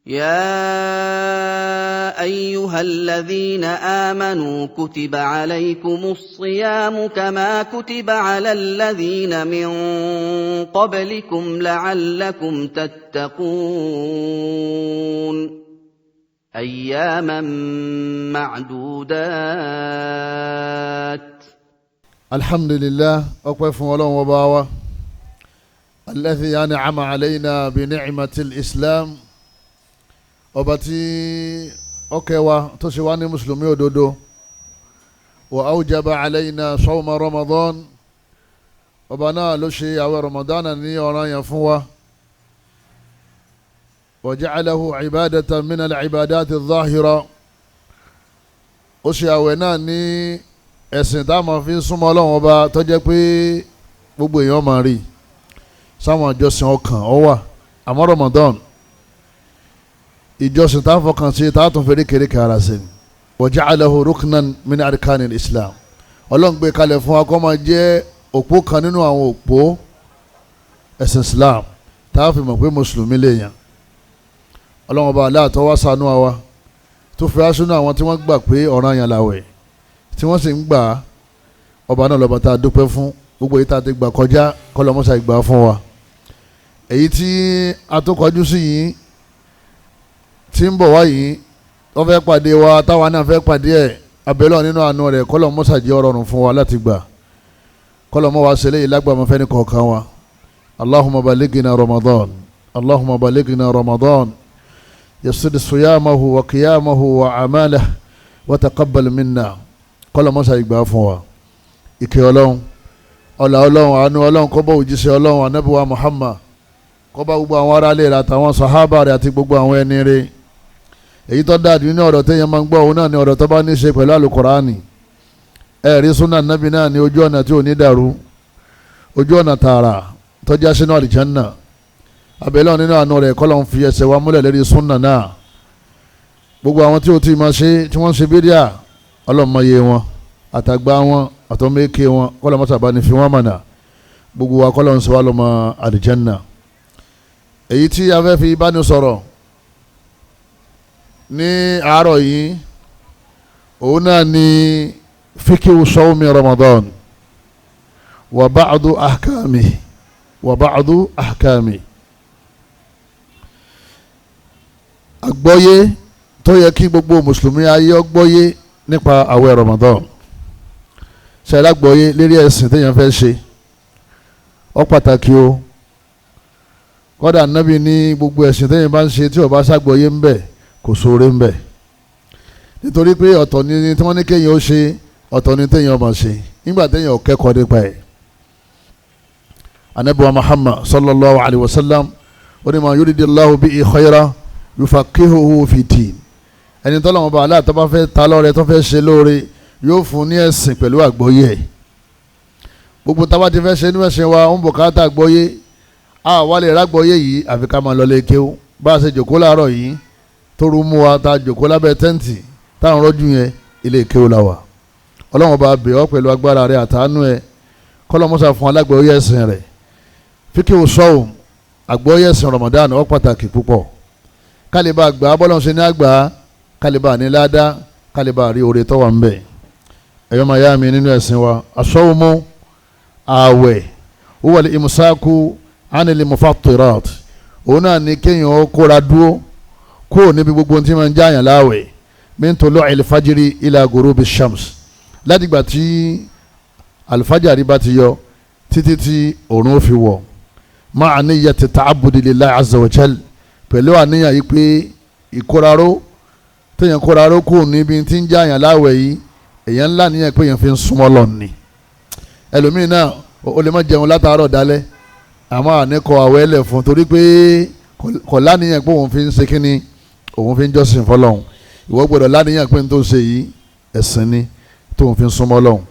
يا ايها الذين امنوا كتب عليكم الصيام كما كتب على الذين من قبلكم لعلكم تتقون اياما معدودات. Alhamdulillah, ọpẹ́ fún Ọlọ́run ọba wa, alladhi an'ama alayna bi ni'matil islam, ọba tí ó kẹ́ wa tó ṣe wá ní mùsùlùmí òdodo, wa awjaba alayna sawma ramadan, ọba náà ló ṣe àwẹ̀ ramadan ní ọ̀ranyàn fún wa, wa ja'alahu ibadatan min al-ibadati adh-dhahira, ó ṣe àwẹ̀ náà ní ẹ̀sìn tá a máa fi ń súnmọ́ Ọlọ́run ọba tó jẹ́ pé gbogbo èèyàn máa rí sáwọn ìjọsìn ọkàn ọ wà. Àmọ́ Ramadan, ìjọsìn tá a fọkàn sí tá a tún fèrè kéré kára sí ni. Wa ja'alahu ruknan min arkanil Islam, Ọlọ́run gbé kalẹ̀ fún wa kó máa jẹ́ òpó kan nínú àwọn òpó ẹ̀sìn Islam tá a fi mọ̀ pé mùsùlùmí lè yàn. Ọlọ́run ọba aláàtọ̀ wá ṣàánú wa tó fi wá sínú àwọn tí wọ́n gbà pé ọ̀ranyàn làwẹ̀ tí wọ́n sì ń gbà á. Ọba náà lọ́ba tá a dúpẹ́ fún gbogbo èyí tá a ti gbà kọjá, kọlọ́mọ́sá ìgbà fún wa. Èyí tí a tó kọjú sí yìí tí ń bọ̀ wá yìí, wọ́n fẹ́ pàdé wa, táwa náà fẹ́ pàdé ẹ̀, abẹ́lẹ́ nínú àánú rẹ̀ kọlọ́mọ́sá jẹ́ ọrọ̀rùn fún wa láti gbà, kọlọ́mọ́ wa ṣẹlẹ̀ yìí lágbàmọ́ fẹ́ ní kọ̀ọ̀kan wa. Allahumma balighna Ramadan, Allahumma balighna Ramadan, yassir siyamahu wa qiyamahu wa amalahu wa taqabbal minna, kọlọmọsà ìgbà fún wa. Ìkẹ́ Ọlọ́run, ọlà Ọlọ́run, àánú Ọlọ́run kó bá òjíṣẹ́ Ọlọ́run Ànábì wa Muhammad, kó bá gbogbo àwọn aráalé rẹ̀ àtàwọn sàhábà rẹ̀ àti gbogbo àwọn ẹni rẹ̀. Èyí tó dáa nínú ọ̀rọ̀ téèyàn máa ń gbọ́ òun náà ni ọ̀rọ̀ tó bá ní í ṣe pẹ̀lú àlùkùránì. Ẹ̀rí súnà nábì náà ní ojú ọ̀nà tí ò ní dàrú, ojú ọ̀nà tààrà tó já sínú àlìjánná. Abẹ́lẹ́ nínú àánú rẹ̀ kọ́lọ́n fi ẹsẹ̀ wa múlẹ̀ lérí súnà náà. Gbogbo àwọn tí ò tí ì máa ṣe tí wọ́n ń ṣe bídíà, ọlọ́mọye wọn àtàgbà wọn àtọ́mẹ́kẹ́ wọn, kọ́lọ́mọ́sàbá ní fi wọ́n mọ̀nà. Gbogbo wa kọ́lọ́n sọ wá lọ́mọ àlìjánná. Èyí tí a fẹ́ fi báni sọ̀rọ̀ ní àárọ̀ yìí òun náà ni fíkíwù sọ́wọ́mi Ramadan wa ba'du ahkami wa ba'du ahkami. Àgbọ́yé tó yẹ kí gbogbo mùsùlùmí ayé ọgbọ́yé nípa àwẹ̀ Ramadan, ṣẹlẹ́gbọ̀ọ́yé lérí ẹ̀sìn téèyàn fẹ́ ṣe ó pàtàkì o. Kọ́dà nábì ní gbogbo ẹ̀sìn téèyàn bá ń ṣe tí ó bá ṣàgbọ́yé ń bẹ̀ kò sóore ń bẹ̀, nítorí pé ọ̀tọ̀ ni tí wọ́n ní kéèyàn ó ṣe, ọ̀tọ̀ ni téèyàn máa ṣe nígbà téèyàn ò kẹ́kọ̀ọ́ nípa ẹ̀. Ànábì wa Muhammad sallallahu alayhi wa sallam ó ní man yuridillahu bihi khayran yufaqihuhu fi din, ẹni tọ́lọ́mọ bá aláàtọ́ bá fẹ́ ta lọ́rẹ tó fẹ́ ṣe lóore yóò fún ní ẹ̀sìn pẹ̀lú àgbọ́yé ẹ̀. Gbogbo táwa ti fẹ́ ṣe nínú ẹ̀sìn wa ń bùkátà àgbọ́yé. A wà lè rágbọ́yé yìí àfi ká máa lọ lé kéwú. Bá a ṣe jòkó láàárọ̀ yìí tóru mú wa ta jòkó lábẹ́ tẹ́ǹtì táwọn rọ́jú yẹn, ilé kéwú la wà. Ọlọ́run bá bẹ̀ ọ́ pẹ̀lú agbára rẹ̀ àtàánú ẹ̀, kọ́lọ́mọ́sà fún alágbọ́yé ẹ̀sìn rẹ̀. Fíkìwù sọ́ọ̀mù àgbọ́yé ẹ̀sìn Ramadan ó pàtàkì púpọ̀. Kálíbà àgbà bọ́lọ́n ṣe ní àgbà, kálíbà ní ládá, kálíbà rí oore tó wà ń bẹ̀. Ẹ̀yọ́ máa yá mi nínú ẹ̀sìn wa, asọ́wọ́mú ààwẹ̀ huwa al-imsaku anil mufattirat, òun náà ní kéèyàn ó kóra dúró kúrò níbi gbogbo tí máa ń jáàyàn láàwẹ̀, min tulu'il fajri ila gurubi shams, látìgbà tí alifájàrí bá ti yọ títí tí òòrùn ó fi wọ̀, ma'a niyyati ta'abbudi lillahi azza wa jal, pẹ̀lú àníyàn yìí pé ìkóraró téèyàn kóra rókù níbi tí ń jáàyàn láwẹ̀ yìí, èèyàn ńlá níyàn pé èèyàn fi ń súnmọ́ lọ ni. Ẹlòmíì náà ó lè má jẹun látàárọ̀ dálẹ́, àmọ́ àníkọ àwẹ̀ ẹlẹ̀ fún torí pé kò láníyàn pé òun fi ń ṣe kínní, òun fi ń jọ́sìn fọlọ́hún. Ìwọ gbọ́dọ̀ láníyàn pé n tó ṣe yìí ẹ̀sìn ni tóun fi ń súnmọ́ lọ́hún.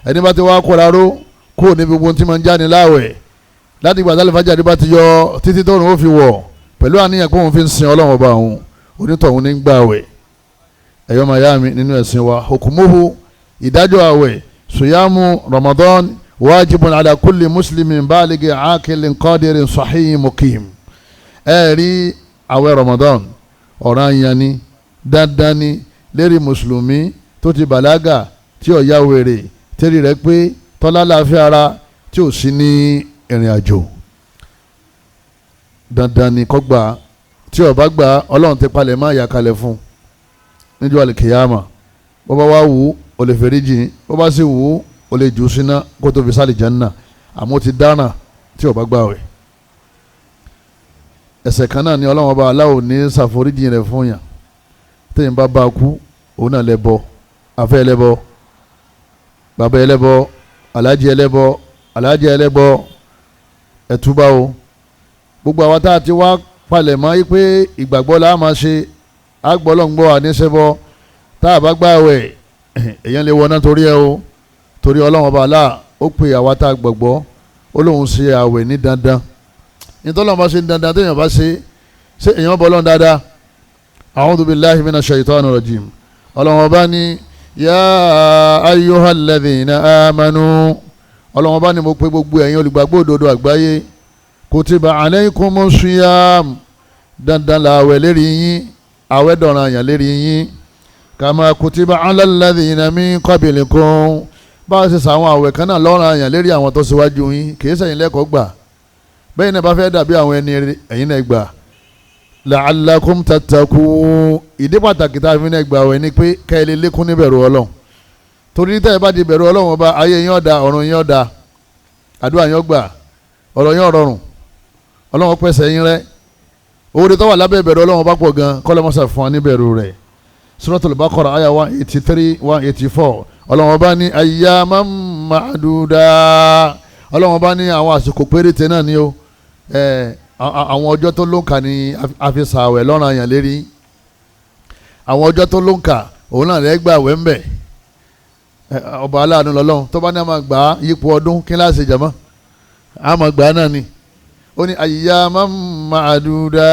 Ẹni bá ti wá kóra ró kúrò níbi gbogbo tí máa ń jáde láwẹ̀ láti ìgbà tálẹ̀ fàjáde bá ti yọ títí tóun ó fi wọ̀, pẹ̀lú àníyàn pé òun fi ń sin Ọlọ́run ọba òun, onítọ̀hún ní gbààwẹ̀. Ẹ̀yọ́ máa yá mi nínú ẹ̀sìn wa, hukumuhu, ìdájọ́ àwẹ̀, suyamu Ramadan wajibun ala kulli muslimin baligi akilin qadirin sahihin mukim. Ẹ rí àwẹ̀ Ramadan, Ọ̀ranyàn ni, dandan ni lérí mùsùlùmí tó ti bàlágà, tí ó ya wèrè, tẹ́rì rẹ̀ pé tọ́lá láàfin ara, tí ò sí ní ìrìn àjò. Dandan ni kó gbà. Tí ó bá gbà, Ọlọ́run ti palẹ̀ má yà kalẹ̀ fún níjọ́ àlìkìyàmà. Bó bá wá wù ú, ó lè fèrè jìn, bó bá sì wù ú, ó lè jù ú síná kó tó fi sálì Jánnà. Àmọ́ ti dáná tí ó bá gbà wẹ̀. Ẹ̀ṣẹ̀ kan náà ni Ọlọ́run ọba aláwo ní ṣàforíjìn rẹ̀ fún yàn. Téèyàn bá bá a kú, òun náà lẹ́bọ, afẹ́ ẹlẹ́bọ, bàbá ẹlẹ́bọ, aláàjì ẹlẹ́bọ, aláàjì ẹlẹ́bọ, ẹ̀túbà o. Gbogbo àwa tá a ti wá palẹ̀ mọ́ pé ìgbàgbọ́ la máa ṣe, àgbọ̀lọ́ngbọ́ àníṣẹ́bọ. Tá a bá gbà wẹ̀, èèyàn lè wọná torí ẹ o. Torí Ọlọ́run ọba aláà ó pe àwa tá a gbàgbọ́, ó lóun ṣe àwẹ̀ ní dandan. Nítorí bá ṣe ní dandan, téèyàn bá ṣe, ṣé èèyàn bọ́ lọ́n dáadáa? A'udhu billahi minash shaitani rajim. Ọlọ́run ọba ní ya ayyuhal ladhina amanu. Ọlọ́run ọba ní mo pe gbogbo ẹ̀yin olùgbàgbọ́ òdodo àgbáyé, kutiba alaykumus siyam, dandan làwẹ̀ lérí yín, àwẹ̀ dọ̀ranyàn lérí yín, kama kutiba alal ladhina min qablikum. Bá a ṣe sàwọn àwẹ̀ kan náà lọ́ranyàn lérí àwọn tó ṣíwájú yín, kì í ṣẹ̀yin lẹ́kọ̀ọ́ gbà. Bẹ́ẹ̀ náà bá fẹ́ dàbí àwọn ẹni ẹ̀yin náà gbà. La'allakum tattaqun. Ìdí pàtàkì tá a fi ní ẹgbàá wẹ̀ ni pé ká ẹ lè lékún ní bẹ̀rù Ọlọ́run. Torí tẹ́ ẹ bá di bẹ̀rù Ọlọ́run ọba, ayé yín ọ̀dà, ọ̀run yín ọ̀dà, àdúrà yín ọgbà, ọ̀rọ̀ yín ọ̀rọ̀rùn, Ọlọ́run pèsè yín rẹ́. Oore tó wà lábẹ́ bẹ̀rù Ọlọ́run ọba pọ̀ gan, kọ́lọ́mọ́sà fún wa ní bẹ̀rù rẹ̀. Suratul Baqara àyà 183 184. Ọlọ́run ọba ní ayyaman ma'duda. Ọlọ́run ọba ní àwọn àsìkò péréte náà ni ó, àwọn ọjọ́ tó lóǹkà ni a fi ṣàwẹ̀ lọ́ranyàn lérí. Àwọn ọjọ́ tó lóǹkà òun náà lẹ́gbà wẹ̀ ń bẹ̀. Ọba aláàánú lọ́lọ́run tó bá ní a máa gbà á yípo ọdún kí láti jàmọ́ a máa gbà á náà ni. Ó ní ayyaman ma'duda.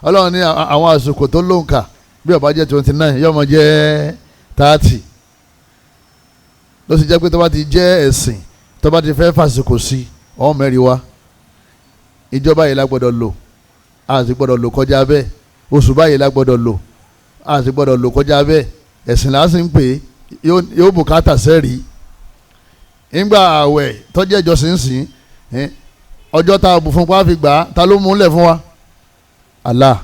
Ọlọ́run ní àwọn àsìkò tó lóǹkà bí ó bá jẹ́ 29 yóò máa jẹ́ 30. Ló sì jẹ́ pé tó bá ti jẹ́ ẹ̀sìn, tó bá ti fẹ́ fàsìkò sí ọ̀ mẹ́rin wá. Ìjọba yìí la gbọ́dọ̀ lò, a sì gbọ́dọ̀ lò kọjá bẹ́ẹ̀. Oṣù báyìí la gbọ́dọ̀ lò, a sì gbọ́dọ̀ lò kọjá bẹ́ẹ̀. Ẹ̀sìn là á sì ń pè é, yóò bùkátà sẹ́rì. Ńgbà àwẹ̀ tọ́jú ẹ̀jọ́ sì ń sìn, ọjọ́ tá a bù fún pa fi gbà á, ta ló mú un lẹ̀ fún wa? Allah.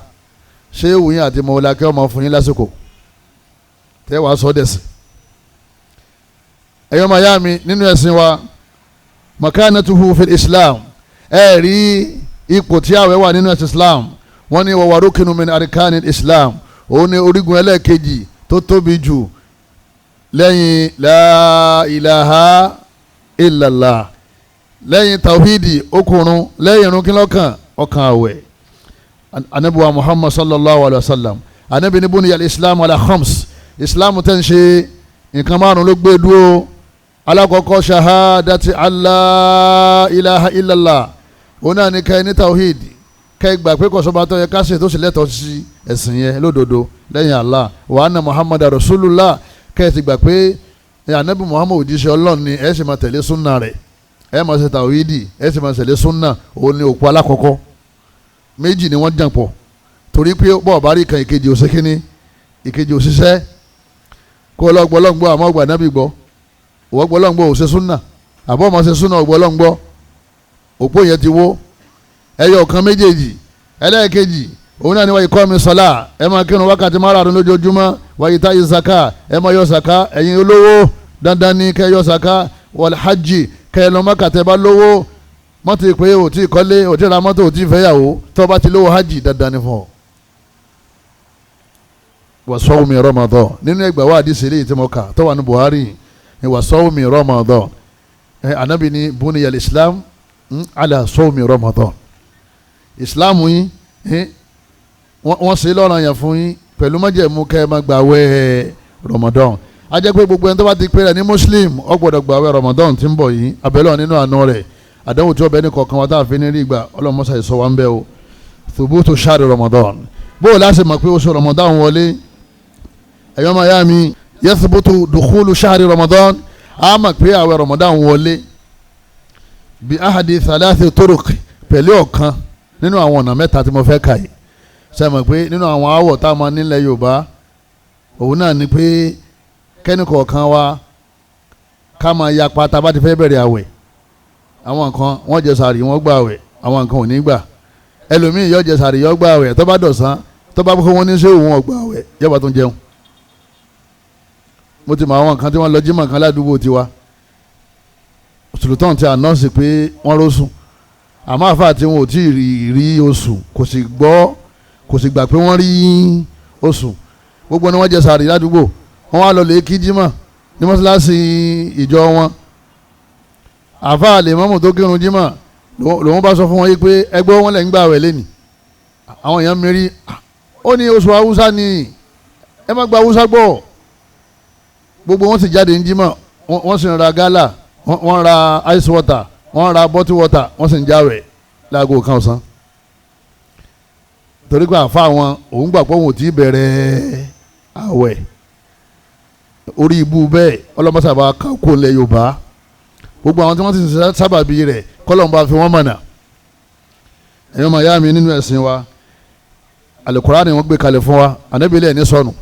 Ṣé wùyín àti mọ̀ọ́lákẹ́ ọmọ fún yín lásìkò tẹ́ wàá sọ dẹ̀sìn? Ẹ̀yọ́ máa yá mi nínú ẹ̀sìn wa, makanatuhu fil Islam. Ẹ rí ipò tí àwẹ̀ wà nínú ẹ̀sìn Islam. Wọ́n ní wàwà rúkìnnù min arkani Islam. Òun ní orígun ẹlẹ́ẹ̀kejì tó tóbi jù lẹ́yìn la ilaha illallah, lẹ́yìn tawhidi okùnrun, lẹ́yìn irun kílọ̀kan ọkàn àwẹ̀. Anabi wa Muhammad sallallahu alayhi wa sallam, anabi ní buniya islam ala khams. Islam tẹ́ ń ṣe nǹkan márùn ló gbé dúró. Alákọ̀ọ́kọ́ shahadati alla ilaha illallah. Òun náà ní kẹ́ ní tawhid, kẹ́ gbà pé kò sọ́ba tó yẹ ká ṣe tó sì lẹ́tọ̀ọ́ sí ẹ̀sìn yẹn lódodo lẹ́yìn Allah, wa anna Muhammad rasulullah. Kẹ́ ẹ ti gbà pé anabi Muhammad òjíṣẹ́ Ọlọ́run ni, ẹ sì máa tẹ̀lé súnà rẹ̀, ẹ máa ṣe tawhidi, ẹ sì máa tẹ̀lé súnà. Òun ni òpó alákọ̀ọ́kọ́. Méjì ni wọ́n jàn pọ̀, torí pé bọ́ọ̀ bá rí kan ìkejì òṣèkínní, ìkejì òṣìṣẹ́. Kó ọlọ́gbọ́ ọlọ́ngbọ́ àmọ́ ọgbà nábì gbọ́, òwò gbọ́ ọlọ́ngbọ́ ò ṣe súnà, àbọ̀ ọmọ ṣe súnà ọgbọ́ ọlọ́ngbọ́, òpó yẹn ti wó. Ẹyọ kan méjèèjì. Ẹlẹ́ẹ̀kejì òun náà ni wáyé kọ́ mi sọ́lá, ẹ máa kírun wákàtí márùn-ún lójoojúmọ́. Wáyé táyé zaka, ẹ máa yọ zaka. Ẹ̀yin olówó dandan ni kẹ́ yọ zaka. Wal hajj, kẹ́ ẹ lọ Mákà tẹ́ bá lówó. Mọ́tò ìpè ò tí ì kọ́lé, ò tí ì ra mọ́tò, ò tí ì fẹ́yàwó, tó bá ti lówó hajj dandan ni fún ọ. Wàsọ́wọ́mi Ramadan. Nínú ẹgbàá wa àdìsí eléyìí tí mo kà tó wà ní Buhari ni wàsọ́wọ́mi Ramadan. Anabi ni buniyal Islam ala sawmi Ramadan. Islam yín wọ́n ṣe lọ́ranyàn fún yín pẹ̀lú májẹ̀mú kẹ́ ẹ máa gbààwẹ̀ Ramadan. A jẹ́ pé gbogbo ẹni tó bá ti pè rẹ̀ ní Muslim ó gbọ́dọ̀ gbààwẹ̀ Ramadan tí ń bọ̀ yìí. Abẹ́lẹ́ nínú àánú rẹ̀, àdánwò tí ó bẹ ní kọ̀ọ̀kan wa tá a fi ní rí ìgbà ọlọ́mọṣà ìsọ wa ń bẹ́ o. Thubutu shari Ramadan. Bó o láti mọ̀ pé oṣù Ramadan wọlé, ẹ̀yọ́ máa yá mi, yathbutu dukhulu shari Ramadan. A mọ̀ pé àwẹ̀ Ramadan wọlé bí ahadi thalathi turuq, pẹ̀lú ọ̀kan nínú àwọn ọ̀nà mẹ́ta tí mo fẹ́ kà yìí. Sẹ́mi pé nínú àwọn aáwọ̀ tá a máa nílẹ̀ Yorùbá, òun náà ni pé kẹ́nìkọ̀ọ̀kan wa ká máa yapa tá a bá ti fẹ́ bẹ̀rẹ̀ àwẹ̀. Àwọn kan wọ́n jẹ sààrì wọ́n gbà àwẹ̀, àwọn kan ò ní gbà. Ẹlòmíì yó jẹ sààrì yó gbà àwẹ̀, tó bá dọ̀sán tó bá kó wọn ní sẹ́wọ̀n wọn gbà àwẹ̀ yọba tó ń jẹun. Mo ti mọ àwọn kan tí wọ́n lọ jímọ̀ kan ládùúgbò tiwa, Sultan ti ànọ́ọ̀sì pé wọ́n rọ́ṣùn, àmọ́ àfa tí wọn ò tí ì rí oṣù kò sì gbọ́, kò sì gbà pé wọ́n rí oṣù. Gbogbo ni wọ́n jẹ sààrì ládùúgbò, wọ́n wá lọ lè kí jímọ̀ ní mọ́ṣáláṣí ìjọ wọn. Àfa àlè mọ́mù tó kírun jímọ̀ lòun bá sọ fún wọn yìí pé ẹgbẹ́ wọn lẹ̀ ń gbà wẹ̀ lẹ́nìí. Àwọn èèyàn mìírí, ó ní oṣù haúsá ni, ẹ má gba haúsá gbọ́. Gbogbo wọn sì jáde ní jímọ̀, wọ́n sì ń ra gálà, wọ́n ra ice water, wọ́n ra bottle water, wọ́n sì ń jáwẹ̀ láago kan ọ̀sán. Torí pé àfa wọn òun gbà pé òun ò tí ì bẹ̀rẹ̀ àwẹ̀. Orí ibú bẹ́ẹ̀ ọlọ́mọsábà kó lẹ̀ Yorùbá. Gbogbo àwọn tí wọ́n ti sábàbí rẹ̀ kọ́lọ́mùbá fi wọ́n mọ̀nà. Ẹ̀yin ọmọ ìyá mi nínú ẹ̀sìn wa, Al-Qur'an ni wọ́n gbé kalẹ̀ fún wa, Ànábì lẹ̀ ní sọnù.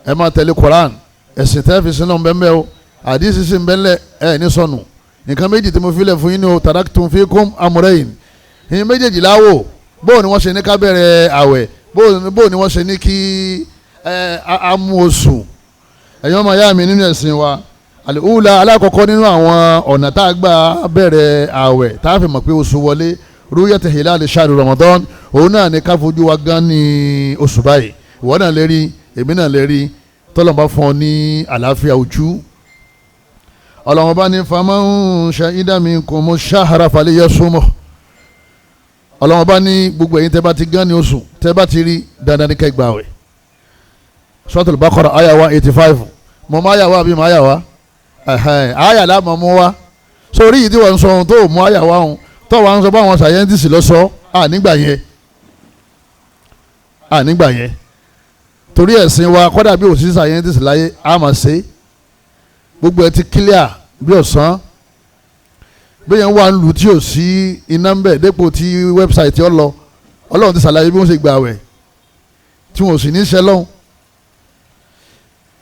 Ẹ máa tẹ̀lé Qur'an, ẹ̀sìn tẹ́ fi sínú bẹ́ẹ̀ o, àdìsí sì ń bẹ́ẹ̀ ẹ̀ ní sọnù. Nǹkan méjì tí mo filẹ̀ fún yín ni o, taraktum fikum amrayn. Ìyẹn méjèèjì láwò, bóò ni wọ́n ṣe ní ká bẹ̀rẹ̀ àwẹ̀, bóò ni wọ́n ṣe ní kí a mú oṣù. Ẹ̀yin ọmọ ìyá mi nínú ẹ̀sìn wa, àlùhùlà alákọ̀ọ́kọ́ nínú àwọn ọ̀nà tá a gbà bẹ̀rẹ̀ àwẹ̀ tá a fi mọ̀ pé oṣù wọlé, rúyẹ̀tì hilal shahri Ramadan, òun náà ní ká fojú wa gan ní oṣù báyìí. Ìwọ náà lè rí, èmi náà lè rí, tọ́lọ́n bá fún ọ ní àlàáfíà ojú. Ọlọ́run bá ní faman shahida minkumu shahra falyasumhu. Ọlọ́run bá ní gbogbo ẹ̀yin tẹ́ bá ti gan ní oṣù tẹ́ bá ti rí, dandan ní kẹ́ gbààwẹ̀. Suratul Baqara àyà 185. Mo máa yà wá àbí máa yà wá? Àyà láàmú mú wá. Sórí yìí tí wọ́n ń sọ ohun tó mú àyà wá ohun tó wọ́n ń sọ báwọn sàyẹ́ntìsì lọ sọ ànígbà yẹn, ànígbà yẹn. Torí ẹ̀sìn wa kọ́dà bí òsì sàyẹ́ntìsì láyé á máa ṣe gbogbo ẹ ti clear bí ọ̀sán. Bí yẹn wà ń lu tí ò sí iná ń bẹ̀ dépò tí wẹ́bsáìtì ọ lọ, Ọlọ́run ti ṣàlàyé bí wọ́n ṣe gbà wẹ̀ tí wọ́n sì ní ṣe lọ́hùn.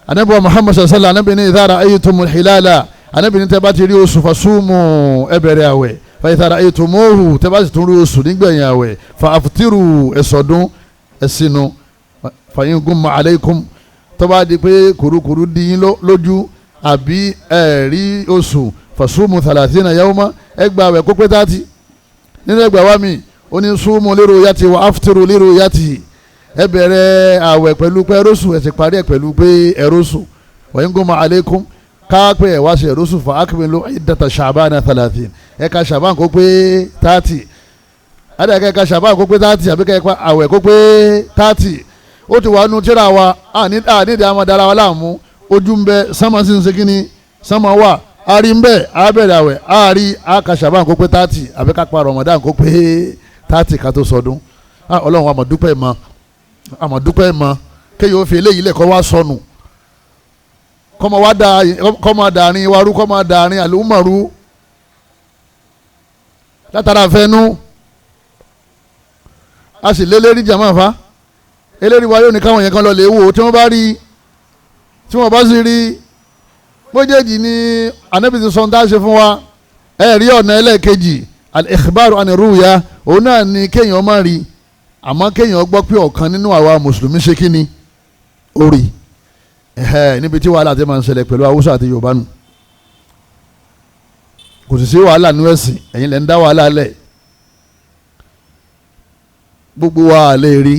Anabi wa Muhammad sallallahu anabi ní idha ra'aytumul hilala, anabi ní tẹ́ bá ti rí oṣù fasumu ẹ bẹ̀rẹ̀ àwẹ̀, fa idha ra'aytumuhu tẹ́ bá sì tún rí oṣù nígbẹ̀yìn àwẹ̀ fa aftiru ẹ̀sọ̀dún ẹ̀sìnú, fa in gumma alaykum tó bá di pé kùrukùru di yín lójú àbí ẹ rí oṣù fasumu thalathina yawma ẹ gba àwẹ̀ kó pé 30. Nínú ẹgbàá wa mi ó ní sumu liruyati wa aftiru liruyati, ẹ bẹ̀rẹ̀ àwẹ̀ pẹ̀lú pé ẹrọ́sù ẹ sì parí ẹ̀ pẹ̀lú pé ẹrọ́sù. Wa in gumma alaykum káàpẹ́ ẹ̀ wá sí ẹrọ́sù fa akmilu iddata ṣàbánà 30, ẹ ka ṣàbán kó pé 30, adàkẹ́ ẹ ka ṣàbán kó pé 30 àbí kẹ́ àwẹ̀ kó pé 30. Ó ti wà nù tíra wa, àníìdí àmọ́ dára wa láàmú. Ojú ń bẹ sánmà sí ń ṣe kínní, sánmà wà àárí ń bẹ àbẹ̀rẹ̀ àwẹ̀ àárí àka ṣàbán kó pé 30 àbí ká pa Ramadan kó pé 30 ká tó sọdún. Ọlọ́run wa mọ̀ dúpẹ́ mọ́, àmọ̀dúpẹ́ mọ́ kéèyàn ó fi eléyìí lẹ̀ kọ́ wá sọnù, kọ́ máa dàrin warú, kọ́ máa dàrin àlùmọ̀rú látara fẹ́nu. A sì lélérí jàmáà fa eléyìí wa yóò ní káwọn yẹn kan lọ lè wò, tí wọ́n bá rí, tí wọ́n bá sì rí méjèèjì ni Ànábì ti sọ ń dá ṣe fún wa. Ẹ rí ọ̀nà ẹlẹ́ẹ̀kejì al-ikhbaru an ruya, òun náà ni kéèyàn má rí, àmọ́ kéèyàn gbọ́ pé ọ̀kan nínú àwa mùsùlùmí ṣe kí ni orí níbi tí wàhálà ti máa ń ṣẹlẹ̀ pẹ̀lú Haúsá àti Yorùbá nù. Kò sì sí wàhálà nínú ẹ̀sìn, ẹ̀yin lẹ́ ń dá wàhálà lẹ̀, gbogbo wa lè rí.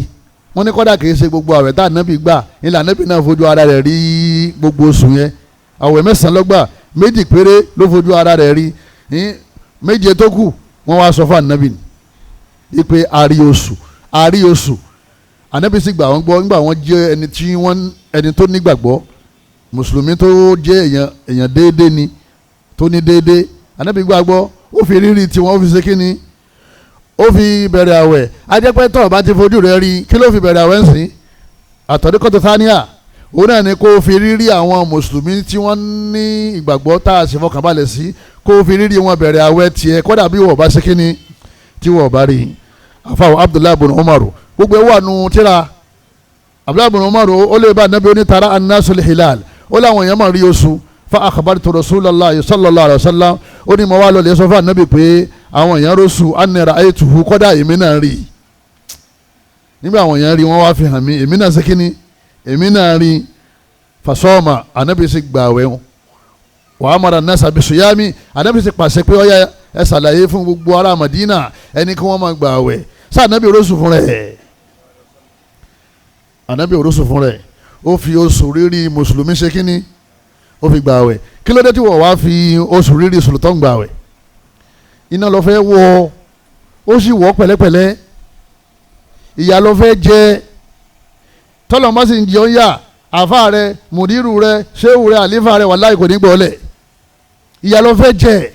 Wọ́n ní kọ́dà kìí ṣe gbogbo àwẹ̀ tá ànábì gbà ilẹ̀ ànábì náà fojú ara rẹ̀ rí gbogbo oṣù yẹn. Àwẹ̀ 9 ló gbà, 2 péré ló fojú ara rẹ̀ rí, 7 tó kù wọ́n wá sọ fún ànábì ní pé a rí oṣù, a rí oṣù. Ànábì sì gbà wọ́n gbọ́ nígbà wọ́n jẹ́ ẹni tí wọ́n ẹni tó nígbàgbọ́, mùsùlùmí tó jẹ́ èèyàn déédéé ni, tó ní déédéé. Ànábì gbàgbọ́, ó fi rírì tiwọn, ó fi ṣe kíni, ó fi bẹ̀rẹ̀ àwẹ̀. Ajẹ́pẹ́ tó bá ti fojú rẹ̀ rí, kí ló fi bẹ̀rẹ̀ àwẹ̀ ń sìn? Àtọ̀dẹ́kọ̀tò sáníà, òun náà ni kó fi rírí àwọn mùsùlùmí tí wọ́n ní ìgbàgbọ́ tá a sì fọkànbalẹ̀ sí, kó fi rírí wọn bẹ̀rẹ̀ àwẹ̀ tiẹ̀, kódà bí wọ́n bá ṣe kíni tí wọ́n bá rí. Àfàwọ̀ Abdullahi bin Umaru, Gbogbo ẹ̀ wà nù tíra. Abdullahi bin Umar ó lè bá anabi onítara anasul hilal, ó láwọn èèyàn máa rí oṣù. Fa akhbartu Rasulullah sallallahu alaihi wasallam, ó ní mo wá lọ lè sọ fún anabi pé àwọn èèyàn rọ́ṣù, anni ra'aytuhu, kọ́dà èmi náà rí. Nígbà àwọn èèyàn rí, wọ́n wá fi hàn mí, èmi náà ṣe kíni, èmi náà rí. Fasọ́ọ̀mà, anabi sì gbààwẹ̀ wọn. Wa amara an-nasa bisiyami, anabi sì pàṣẹ pé ọ̀yà ẹ ṣàlàyé fún gbogbo ará Madina ẹni kí wọ́n máa gbààwẹ̀. Sá anabi rọ́ṣù fún rẹ̀, anabi rọ́ṣù fún rẹ̀, ó fi oṣù rírí mùsùlùmí ṣe kíni, ó fi gbààwẹ̀. Kí ló dé tí wọ́n wá fi oṣù rírí sultan gbààwẹ̀? Iná lọ fẹ́ wọ, ó sì wọ́ pẹ̀lẹ́pẹ̀lẹ́, ìyà lọ fẹ́ jẹ. Tọ́lọ̀ má sì ń jẹun yà, àfa rẹ, mùdírù rẹ, ṣéwù rẹ, àlífà rẹ, wàláì kò ní gbọ́lẹ̀. Ìyà lọ fẹ́ jẹ.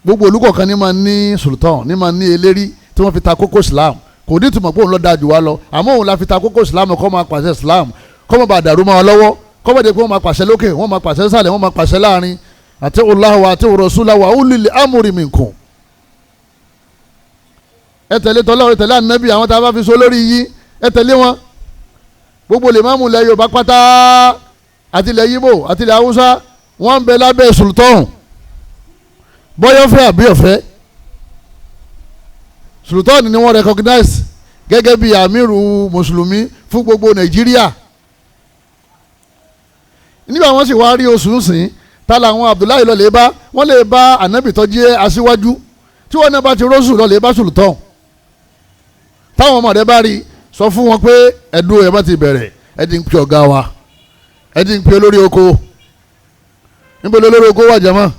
Gbogbo olùkọ̀ọ̀kan ní máa ní sultan, ní máa ní eléri tí wọ́n fi ta kókó Islam. Kò ní ìtumọ̀ pé òun lọ da jù wá lọ, àmọ́ òun la fi ta kókó Islam, kó máa pàṣẹ Islam, kó máa bá dàrú máa lọ́wọ́, kó máa dé pé wọ́n máa pàṣẹ lókè, wọ́n máa pàṣẹ sàlẹ̀, wọ́n máa pàṣẹ láàrin. Àti Allah wa àti Rasula wa ulil amri minkum. Ẹ tẹ̀lé tọ́lá, ẹ tẹ̀lé ànábì, àwọn tá a bá fi so lórí yín, ẹ tẹ̀lé wọn. Gbogbo lè máàmù ilẹ̀ Yorùbá pátá àti ilẹ̀ Yíbò àti ilẹ̀ Haúsá, wọ́n ń bẹ lábẹ́ sultan, bọ́yọ̀ fẹ́ àbí ọ̀fẹ́. Sultan ni wọ́n recognize gẹ́gẹ́ bí àmírù mùsùlùmí fún gbogbo Nàìjíríà. Nígbà wọ́n sì wá rí oṣù sìn, ta làwọn Abdullahi lọ lè bá, wọ́n lè bá ànábì tó jẹ́ aṣíwájú. Tí wọ́n náà bá ti rọ́ṣù lọ lè bá sultan. Táwọn ọmọ rẹ bá rí, sọ fún wọn pé ẹdùn ẹ bá ti bẹ̀rẹ̀, ẹ ti ń pe ọ̀gá wa, ẹ ti ń pe olórí oko. Níbo lolórí oko wà jama?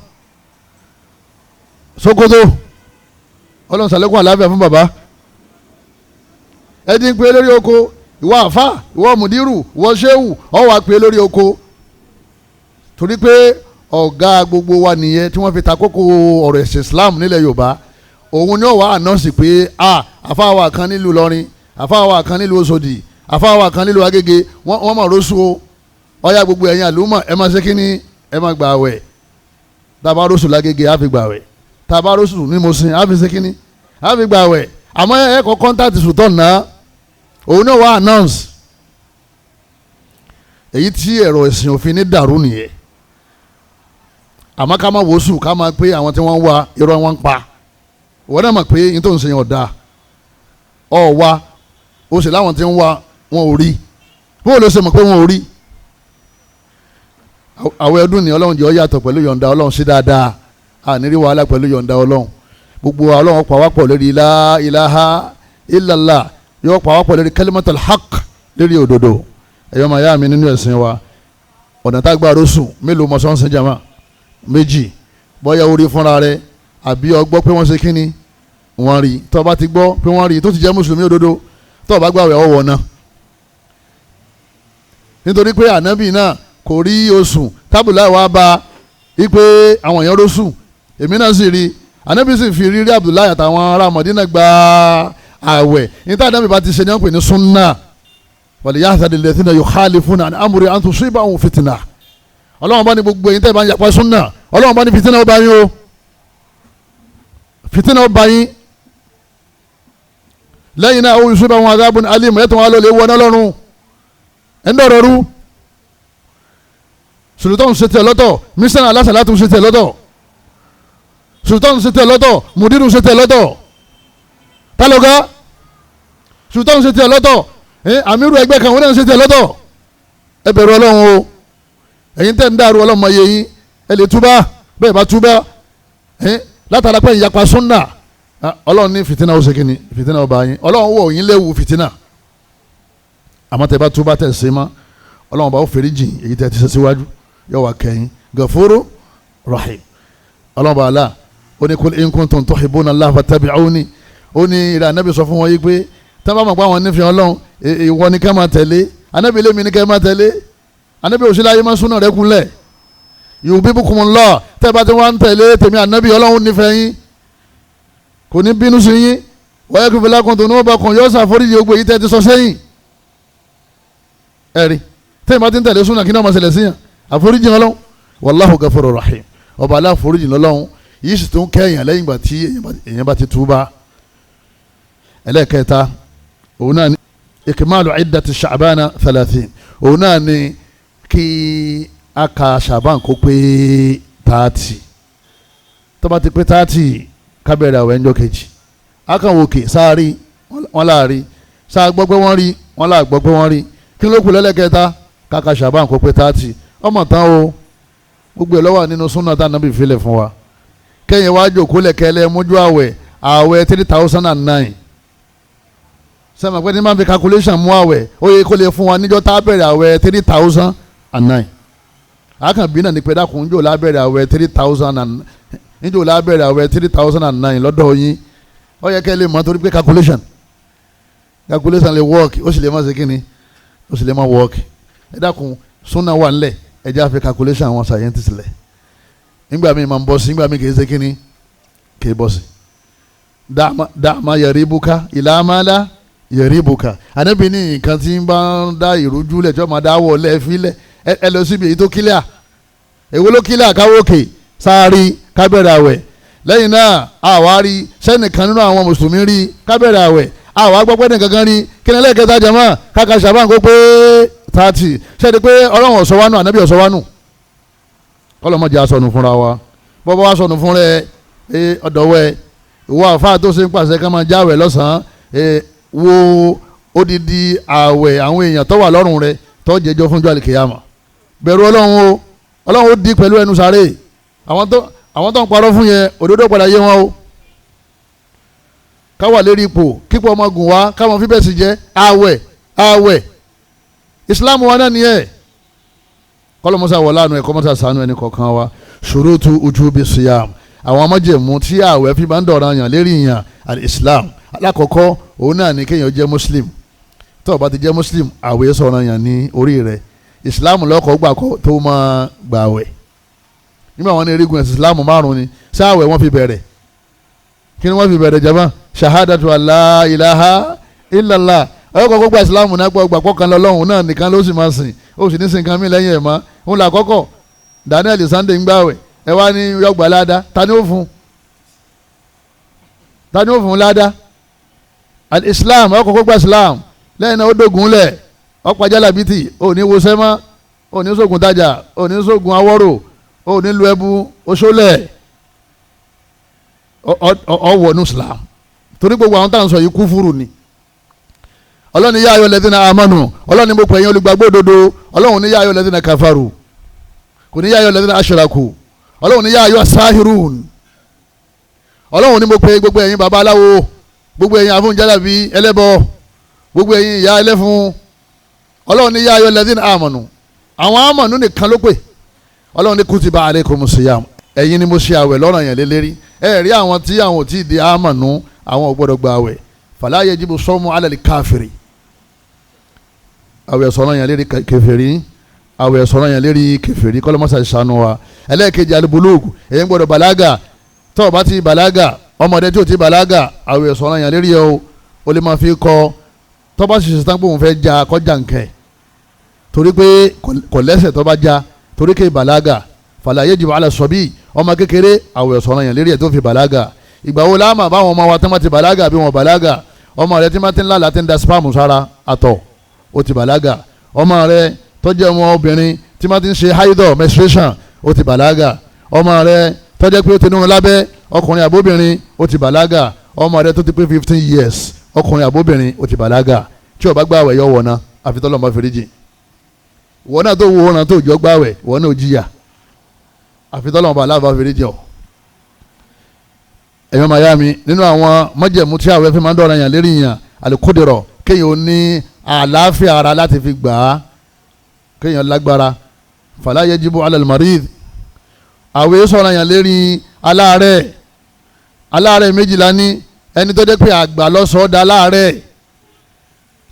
Sokoto. Ọlọ́run sàlékún àlàáfíà fún bàbá. Ẹ ti ń pe olórí oko, ìwọ àfà, ìwọ mùdírù, ìwọ ṣéwù, ọ wà pe olórí oko. Torí pé ọ̀gá gbogbo wa nìyẹn tí wọ́n fi ta kókó ọ̀rọ̀ ẹ̀sìn Islam nílẹ̀ Yorùbá. Òun ni ó wà ànánsì pé a àfà wa kan nílùú Ìlọrin, àfà wa kan nílùú Òṣòdì, àfà wa kan nílùú Agége, wọ́n mọ̀ rọ́ṣù o. Ọ̀yà gbogbo ẹ̀yin àlùmọ̀, ẹ máa ṣe kí ni, ẹ máa gbà àwẹ̀. Tá a bá rọ́ṣù lágége, á fi gbà àwẹ̀. Tá a bá rọ́ṣù ní Mùṣín, á fi ṣe kí ni, á fi gbà àwẹ̀. Àmọ́ ẹ kọ́ contact sultan náà, òun náà wà announce. Èyí tí ẹ̀rọ ẹ̀sìn òfin ní dàrú nìyẹn. Àmọ́ ká má wòsù, ká má pé àwọn tí wọ́n ń wá irọ́ wọn ń pa. Wọ́n náà mọ̀ pé yín tó ń ṣe yẹn ọ̀dà ọ̀ wá, ó sì láwọn tí ń wá wọn ò rí. Bóò ló ṣe mọ̀ pé wọn ò rí? Àwọn ẹdún ni Ọlọ́run jẹ́ ó yàtọ̀ pẹ̀lú yọ̀ǹda Ọlọ́run sí dáadáa. A ní rí wàhálà pẹ̀lú yọ̀ǹda Ọlọ́run. Gbogbo Ọlọ́run pa wá pọ̀ lórí la ilaha illallah, yóò pa wá pọ̀ lórí kalimatul haqq, lórí òdodo. Ẹ̀yọ́ máa yá mi nínú ẹ̀sìn wa, ọ̀nà tá a gbà rọ́ṣù mélòó mọ̀ sọ́nsìn jama? Méjì. Bọ́yá orí fúnra rẹ̀ àbí ó gbọ́ pé wọ́n ṣe kíni, wọ́n rí. Tó bá ti gbọ́ pé wọ́n rí, tó ti jẹ́ mùsùlùmí òdodo, tó bá gbààwẹ̀ ọ̀wọ̀ náà. Nítorí pé ànábì náà kò rí oṣù, tábùlà wa bá ipe àwọn èèyàn rọ́ṣù, èmi náà sì rí. Ànábì sì fi rírí Abdullahi àtàwọn ará Mọ̀dínà gba àwẹ̀. Níta ànábì bá ti ṣe ní wọ́n pè ní sunna. Walyahdhari alladhina yukhalifuna an amri an tusibahum fitna. Ọlọ́run bá ní gbogbo ẹ̀yin tẹ́ bá ń yapa sunna, Ọlọ́run bá ní fitina ó bá yín o, fitina ó bá yín. Lẹ́yìn náà ó yusibahum adhabun alim, ẹ̀ tó wọn lọ lè wọ náà lọ́rùn ẹ̀ ń dọ̀rọ̀ rú. Sultan ṣe tiẹ̀ lọ́tọ̀, mísánà alásàlátù ṣe tiẹ̀ lọ́tọ̀, sultan ṣe tiẹ̀ lọ́tọ̀, mùdírù ṣe tiẹ̀ lọ́tọ̀, tálọ́gá sultan ṣe tiẹ̀ lọ́tọ̀, àmírù ẹgbẹ́ kan wọ́n náà ṣe tiẹ̀ lọ́tọ̀. Ẹ bẹ̀rù Ọlọ́run o. Ẹ̀yin tẹ́ ń dàrú Ọlọ́run mọ̀ yẹ yín, ẹ lè túbá, bẹ́ẹ̀ bá túbá látara pé ìyapa súnà, Ọlọ́run ní fìtínà ó ṣe kí ni, fìtínà ó bá yín. Ọlọ́run wọ̀ yín léwu fìtínà. Àmọ́ tẹ́ bá túbá tẹ̀ ṣe mọ́, Ọlọ́run bá ó fèrè jìn èyí tẹ́ ti ṣe síwájú, yóò wá kẹ́yìn. Gafuru Rahim. Ọlọ́run bá a ó ní kul in kuntum tuhibbuna Allah fattabi'uni. Ó ní ìrẹ ànábì sọ fún wọn yìí pé tí wọ́n bá mọ̀ pé àwọn nífẹ̀ẹ́ Ọlọ́run, ìwọ ni ká máa tẹ̀lé. Ànábì lèmi ni ká máa tẹ̀lé. Ànábì òṣèlú ayé máa súnà rẹ kúnlẹ̀. Yuhbibkumullah, tẹ́ bá ti wá ń tẹ̀lé tèmi ànábì, Ọlọ́run nífẹ̀ẹ́ yín, kò ní bínú sí yín. Wa yaghfir lakum dhunubakum, yóò ṣàforíjì gbogbo èyí tẹ́ ti sọ sẹ́yìn. Ẹ̀rí tẹ́yìn bá ti ń tẹ̀lé súnà, kí ni wọ́n máa ṣẹlẹ̀ síyàn? Àforíjì Ọlọ́run. Wallahu ghafurur rahim. Ọba aláforíjì lọ́lọ́run, yìí sì tún kẹ́yìn lẹ́yìn ìgbà tí èèyàn bá ti túbá. Ẹlẹ́ẹ̀kẹta, Òun náà ni ìkìmáàlù iddati ṣàbánà 30. Òun náà ni kí a ka ṣàbán kó pé 30. Tó bá ti pé 30 ká bẹ̀rẹ̀ àwẹ̀ ńjọ́ kejì. A kàn wò kè sáárì wọ́n láàrí, sáà gbọ́ pé wọ́n rí, wọ́n láà gbọ́ pé wọ́n rí. Kí ló kù lẹ́lẹ́kẹta? Ká ka ṣàbán kó pé 30. Ọmọ tán o, gbogbo ẹ̀ ló wà nínú súnà tá Ànábì filẹ̀ fún wa. Kẹ́yìn wá jòkó lẹ̀kẹ́lẹ́ mójú àwẹ̀ àwẹ̀ 3009. Sẹ́mi pé ní máa fi calculation mú àwẹ̀ ó yẹ kó lè fún wa níjọ́ tá a bẹ̀rẹ̀ àwẹ̀ 3009. Àkànbí náà ní pé dákun níjọ́ la bẹ̀rẹ̀ àwẹ̀ 3000 níjọ́ la bẹ̀rẹ̀ àwẹ̀ 3009 lọ́dọ̀ yín. Ó yẹ kẹ́ lè mọ̀ torí pé calculation lè work, ó sì lè má ṣe kíni, ó sì lè má work. Ẹ dákun súnà wà ńlẹ̀, ẹ jẹ́ àfi calculation àwọn scientists lẹ̀. Nígbà míì máa ń bọ́ sí, nígbà míì kì í ṣe kíni, kì í bọ́ sí. Dàmà yẹribuka ìlàmàlà yẹribuka. Ànábì ní nǹkan tí ń bá ń dá ìrújú lẹ̀ tí wọ́n máa dá wọ̀ lẹ́ẹ̀fílẹ̀ ẹ lọ síbi èyí tó kílíà. Èwo ló kílíà? Káwọ́ òkè sáárì kábẹ̀rẹ̀ àwẹ̀. Lẹ́yìn náà àwa rí sẹ́nìkan nínú àwọn mùsùlùmí rí kábẹ̀rẹ̀ àwẹ̀. Àwa gbọ́ pé nìkan kan rí. Kí ni ẹlẹ́ẹ̀kẹta jama? Káka ṣàbán kó pé 30. Ṣẹ́ni pé Ọlọ́run ọ̀sọ́ wánú, Ànábì ọ̀sọ́ wánú. Kọ́lọ́mọdé asọ̀nù fúnra wa. Bọ́bá wa sọ̀nù fún rẹ ọ̀dọ̀wẹ́ ìwọ àfáà tó ṣe ń pàṣẹ ká máa jáwẹ̀ lọ́sàn-án, wo odidi àwẹ̀ àwọn èèyàn tó wà lọ́rùn rẹ tó jẹjọ́ fún jọ́ àlìkèyàmà. Bẹ̀rù Ọlọ́run o, Ọlọ́run ó di pẹ̀lú ẹnu sáré. Àwọn tó ń parọ́ fún yẹn òdodo padà yé wọn o. Káwà lérí ipò kíkọ́ ọmọ gùn wá káwọn fíbẹ̀ sì jẹ́ àwẹ̀ àwẹ̀ Islam wa náà nìyẹn. Kọlọmọsá wọlé àánú ẹ, kọmọsá sànú ẹni kọ̀ọ̀kan wa. Ṣurutu ujubi siyam, àwọn májẹ̀mú tí àwẹ̀ fi máa ń dọ̀ràn yàn lérí yàn al-Islam. Alákọ̀ọ́kọ́ òun náà ní kéèyàn jẹ́ muslim. Tó o bá ti jẹ́ muslim, àwẹ̀ sọ̀ràn yàn ní orí rẹ̀. Islam lọ́kọ̀ gbà kọ́ tó máa gbà àwẹ̀. Nígbà wọn ní erigun ẹ̀sìn Islam 5 ni sáwẹ̀ wọ́n fi bẹ̀rẹ̀. Kí ni wọ́n fi bẹ̀rẹ̀ jama? Shahadatu alla ilaha illallah. Ọkọ̀ gba Islam náà gbọ́ gbàgbọ́ kan lọ́lọ́run náà nìkan ló sì máa sìn, ó sì ní sìn kan mí lẹ́yìn ẹ̀ mọ́. Òun là kọ́kọ́ Daniel Sunday ń gbàwẹ̀, ẹ wá ní yọgbà ládàá. Ta ni ó fún? Ta ni ó fún ládàá? Al-Islam, ọkọ̀ gba Islam. Lẹ́yìn náà ó dógun lẹ̀, ọ̀pá jálàbítì, ò ní wọṣẹ́ mọ́, ò ní sógun tajà, ò ní sógun awọ́rò, ò ní lu ẹbu, oṣólẹ̀, ọwọ́ ní Islam. Torí gbogbo àwọn táwọn sọ yìí kúfúrú ni. Ọlọ́run yá ayọ̀ lẹ́dínà amánu, Ọlọ́run mo pè yín olùgbàgbọ́ òdodo. Ọlọ́run ní yá ayọ̀ lẹ́dínà kafaru, kò ní yá ayọ̀ lẹ́dínà aṣọ́rakù. Ọlọ́run ní yá ayọ̀ sáhírùn. Ọlọ́run ní mo pè gbogbo ẹ̀yin babaláwo, gbogbo ẹ̀yin afúnjálàbí ẹlẹ́bọ, gbogbo ẹ̀yin ìyá ẹlẹ́fun. Ọlọ́run ní yá ayọ̀ lẹ́dínà amánu. Àwọn amánu nìkan ló pè. Ọlọ́run ní kutiba alaykumus siyam, ẹ̀yin ni mo ṣe àwẹ̀ lọ́ràn yẹn lélẹ́rí. Ẹ rí àwọn tí àwọn ò tí ì di amánu, àwọn ò gbọ́dọ̀ gba àwẹ̀. Fala yajibu sawmu ala al-kafiri. Àwẹ̀ sọ̀rọ̀ yẹn lérí kèfèrí, àwẹ̀ sọ̀rọ̀ yẹn lérí kèfèrí. Kọ́lọ́mọ́sá ṣàánú wa. Ẹlẹ́ẹ̀kejì alibulugu, èyí ń gbọ́dọ̀ bàlágà. Tó o bá ti bàlágà, ọmọdé tí o ti bàlágà, àwẹ̀ sọ̀rọ̀ yẹn lérí o, o lè máa fi kọ́. Tó bá ṣiṣẹ́ tán pé òun fẹ́ ja kọjá nkẹ́, torí pé kò lẹ́sẹ̀ tó bá ja, torí ké bàlágà. Fala yajibu ala sabi, ọmọ kékeré àwẹ̀ sọ̀rọ̀ yẹn lérí ẹ̀ tó fi bàlágà. Ìgbà wo láàmà báwọn ọmọ wa tó má ti bàlágà bí wọn bàlágà? Ọmọ rẹ tí má ti ń lálàá ti ń da spam sára àtọ̀, ó ti bàlágà. Ọmọ rẹ tó jẹ́ ọmọ obìnrin tí má ti ń ṣe haidọ̀ menstruation, ó ti bàlágà. Ọmọ rẹ tó jẹ́ pé ó ti nírun lábẹ́, ọkùnrin àbóbìnrin, ó ti bàlágà. Ọmọ rẹ tó ti pé 15 years, ọkùnrin àbóbìnrin, ó ti bàlágà. Tí ó bá gbààwẹ̀ yọ wọ̀nà, àfi tọ́lọ́run bá foríjì. Ìwọ náà tó wo ọ̀nà tó jọ gbààwẹ̀, ìwọ náà jìyà, àfi tọ́lọ́run bá aláàbá foríjì ọ. Ẹ̀yọ́ mayami, nínú àwọn májẹ̀mú tí àwẹ̀ fi máa ń dọ̀rọ̀ yàn lérí yàn, àlùkòdìrọ̀, kéèyàn ní àlàáfíà ara láti fi gbà á, kéèyàn lágbára. Fala yajibu ala al-marid, àwẹ̀ sọ̀rọ̀ yàn lérí aláàárẹ̀. Aláàárẹ̀ méjìlá ní ẹni tó jẹ́ pé àgbà lọ́sọ̀ọ́dà aláàárẹ̀,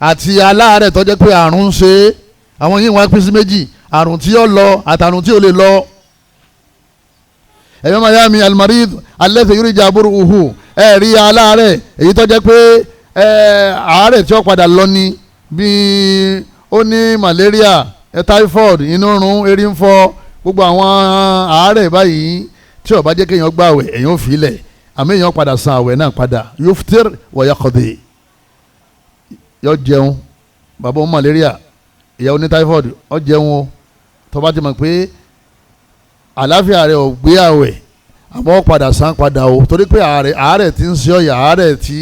àti aláàárẹ̀ tó jẹ́ pé àrùn ń ṣe é. Àwọn yìí wọ́n pín sí méjì, àrùn tí ó lọ àtàrùn tí ó lè lọ. Ẹ̀yọ́ mayami al-marid alladhi yurja bur'uhu, ẹ̀ rí aláàárẹ̀ èyí tó jẹ́ pé àárẹ̀ tí ó padà lọ ni, bí ó ní malaria, typhoid, inú rún, erí ń fọ́, gbogbo àwọn àárẹ̀ báyìí tí ó bá jẹ́ kéèyàn gbààwẹ̀ èèyàn ò fi lẹ̀, àmì èèyàn padà san àwẹ̀ náà padà. Yuftir wa yaqdi, Yọ jẹun. Bàbá òun malaria, ìyàwó ní typhoid, ó jẹun o. Tó bá ti mọ̀ pé àlàáfíà rẹ̀ ò gbé àwẹ̀, àmọ́ padà san padà o, torí pé àárẹ̀ tí ń ṣe ọ̀yà, àárẹ̀ tí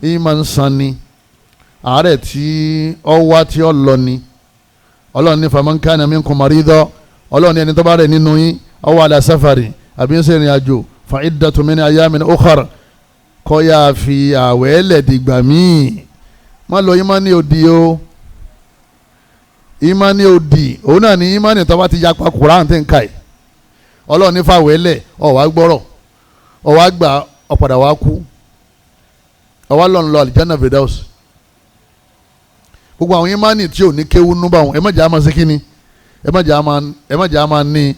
ń máa ń san ni, àárẹ̀ tí ó wá tí ó lọ ni. Ọlọ́run ní faman kana minkum marida, Ọlọ́run ní ẹni tó bá rẹ̀ nínú yín, aw ala safari, àbí ń ṣe ìrìn àjò, fa iddatu min ayamin ukhar, kó yá fi àwẹ̀ lẹ̀ dìgbà míì. Má lọ ìmánì òdì o, ìmánì òdì òun náà ní ìmánì tó bá ti yapa Kùránì tí ń ka ẹ̀. Ọlọ́run ní fàwẹ̀ lẹ̀, ó wá gbọ́rọ̀, ó wá gbà, ó padà wá kú, ó wá lọ́n lọ àlìjáná Firdaus. Gbogbo àwọn ìmánì tí ò ní kéwú nú bá wọn, ẹ má jẹ́ àmà sí kínní, ẹ má jẹ́ àmà ní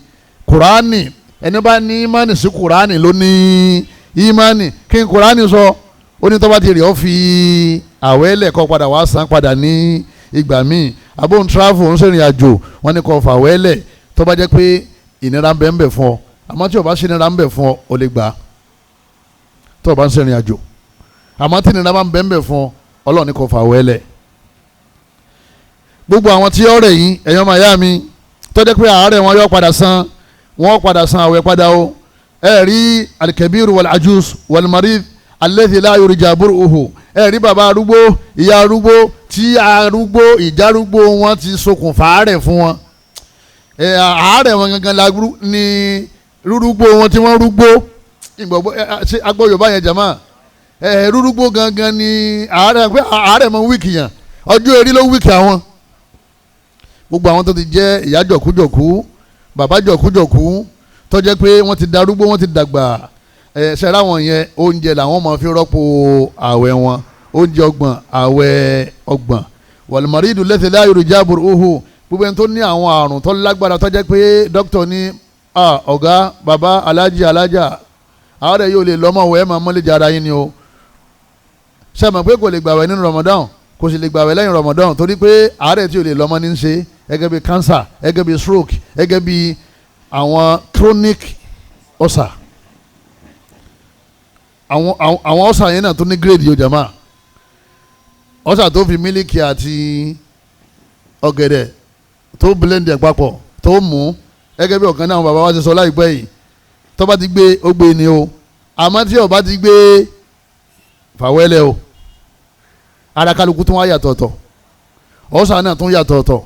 Kùránì. Ẹni bá ní ìmánì sí Kùránì ló ní ìmánì. Kí n Kùránì sọ, ó ní tó bá ti rí ọ fi àwẹ̀ lẹ̀ kó padà wá san padà ní ìgbà míì. Àbóhùn travel ń sìnrìn àjò, wọn ní kó fàwẹ̀ lẹ̀ tó bá jẹ́ pé ìnira ń bẹ ń bẹ fún ọ. Àmọ́ tí o bá ṣe ìnira ń bẹ fún ọ, o lè gbà á tó o bá ń sìnrìn àjò. Àmọ́ tí ìnira bá ń bẹ ń bẹ fún ọ, Ọlọ́run ní kó fàwẹ̀ lẹ̀. Gbogbo àwọn tí ọ̀rẹ́ yìí, ẹ̀yọ́ máa yá mi, tó jẹ́ pé àárẹ̀ wọn yóò padà san, wọ́n padà san àwẹ̀ padà o. Ẹ rí alkabiru wal ajus wal marid alladhi la yurja bur'uhu. Ẹ rí bàbá arúgbó, ìyá arúgbó, tí arúgbó ìjárúgbó wọn ti ṣokùnfà àárẹ̀ fún wọn. Àárẹ̀ wọn gangan la ní rúrúgbó wọn tí wọ́n rúgbó. Agbọ́ Yorùbá yẹn jàmá. Rúrúgbó gangan ni àárẹ̀, pé àárẹ̀ mọ wíìkì yàn, ọjọ́ eré ló wíìkì àwọn. Gbogbo àwọn tó ti jẹ́ ìyá jọ̀kújọ̀kú, bàbá jọ̀kújọ̀kú, tó jẹ́ pé wọ́n ti darúgbó, wọ́n ti dàgbà, ṣẹlá wọn yẹn, oúnjẹ làwọn máa fi rọ́pò àwẹ̀ wọn. Oúnjẹ 30, àwẹ̀ 30. Wal maridu alladhi la yurja bur'uhu. Gbogbo ẹni tó ní àwọn àrùn tó lágbára, tó jẹ́ pé dókítà ní ọ̀gá, bàbá, alájì, alájà, àárẹ̀ yóò lè lọ́mọ wẹ̀, máa mọ́lẹ́jà ara yín ni o. Ṣé mọ̀ pé kò lè gbàwẹ̀ nínú Ramadan, kò sì lè gbàwẹ̀ lẹ́yìn Ramadan, torí pé àárẹ̀ tí ò lè lọ́mọ ní í ṣe, gẹ́gẹ́ bí cancer, gẹ́gẹ́ bí stroke, gẹ́gẹ́ bí àwọn chronic ulcer. Àwọn ulcer yẹn náà tó ní grade yóò jàmá. Ulcer tó fi mílíkì àti ọ̀gẹ̀dẹ̀ tó blend ẹ̀ papọ̀ tó mú, gẹ́gẹ́ bí ọ̀kan náà bàbá wa ti sọ láìpẹ́ yìí, tó bá ti gbé ó gbé ni o. Àmọ́ tí ó bá ti gbé, fàwẹ́lẹ̀ o. Ara kálukú tún wá yàtọ̀ọ̀tọ̀, ulcer náà tún yàtọ̀ọ̀tọ̀.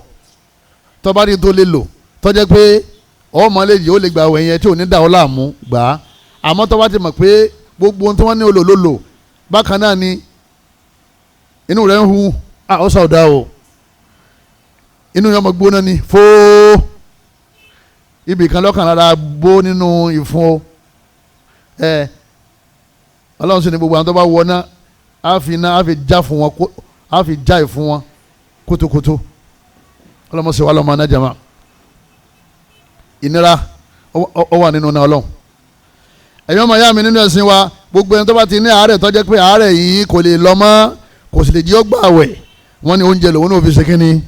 Tó bá rí tó lè lò, tó jẹ́ pé ọmọ lè yìí ó lè gbà wẹ̀ yẹn tí ò ní dà ọ́ láàmú gbà á. Àmọ́ tó bá ti mọ̀ pé gbogbo ohun tí wọ́n ní olò ló lò, bákan náà ni inú rẹ̀ ń hu, ulcer ọ̀dà o, inú yẹn ọmọ gbóná ni fóó, ibì kan lọ́kàn lára bó nínú ìfun o. Ọlọ́run sì ní gbogbo àwọn tó bá wọ náà, á fi iná, á fi já fún wọn, á fi já ìfún wọn kótókótó. Ọlọ́mọ sì wà lọ́mọ anájàmá. Ìnira ó wà nínú náà. Ọlọ́run, ẹ̀yin ọmọ ìyá mi nínú ẹ̀sìn wa, gbogbo ẹni tó bá ti ní àárẹ̀ tó jẹ́ pé àárẹ̀ yìí kò lè lọ mọ́, kò sì lè jí ó gbà wẹ̀, wọ́n ní oúnjẹ lòun náà fi ṣe kínní,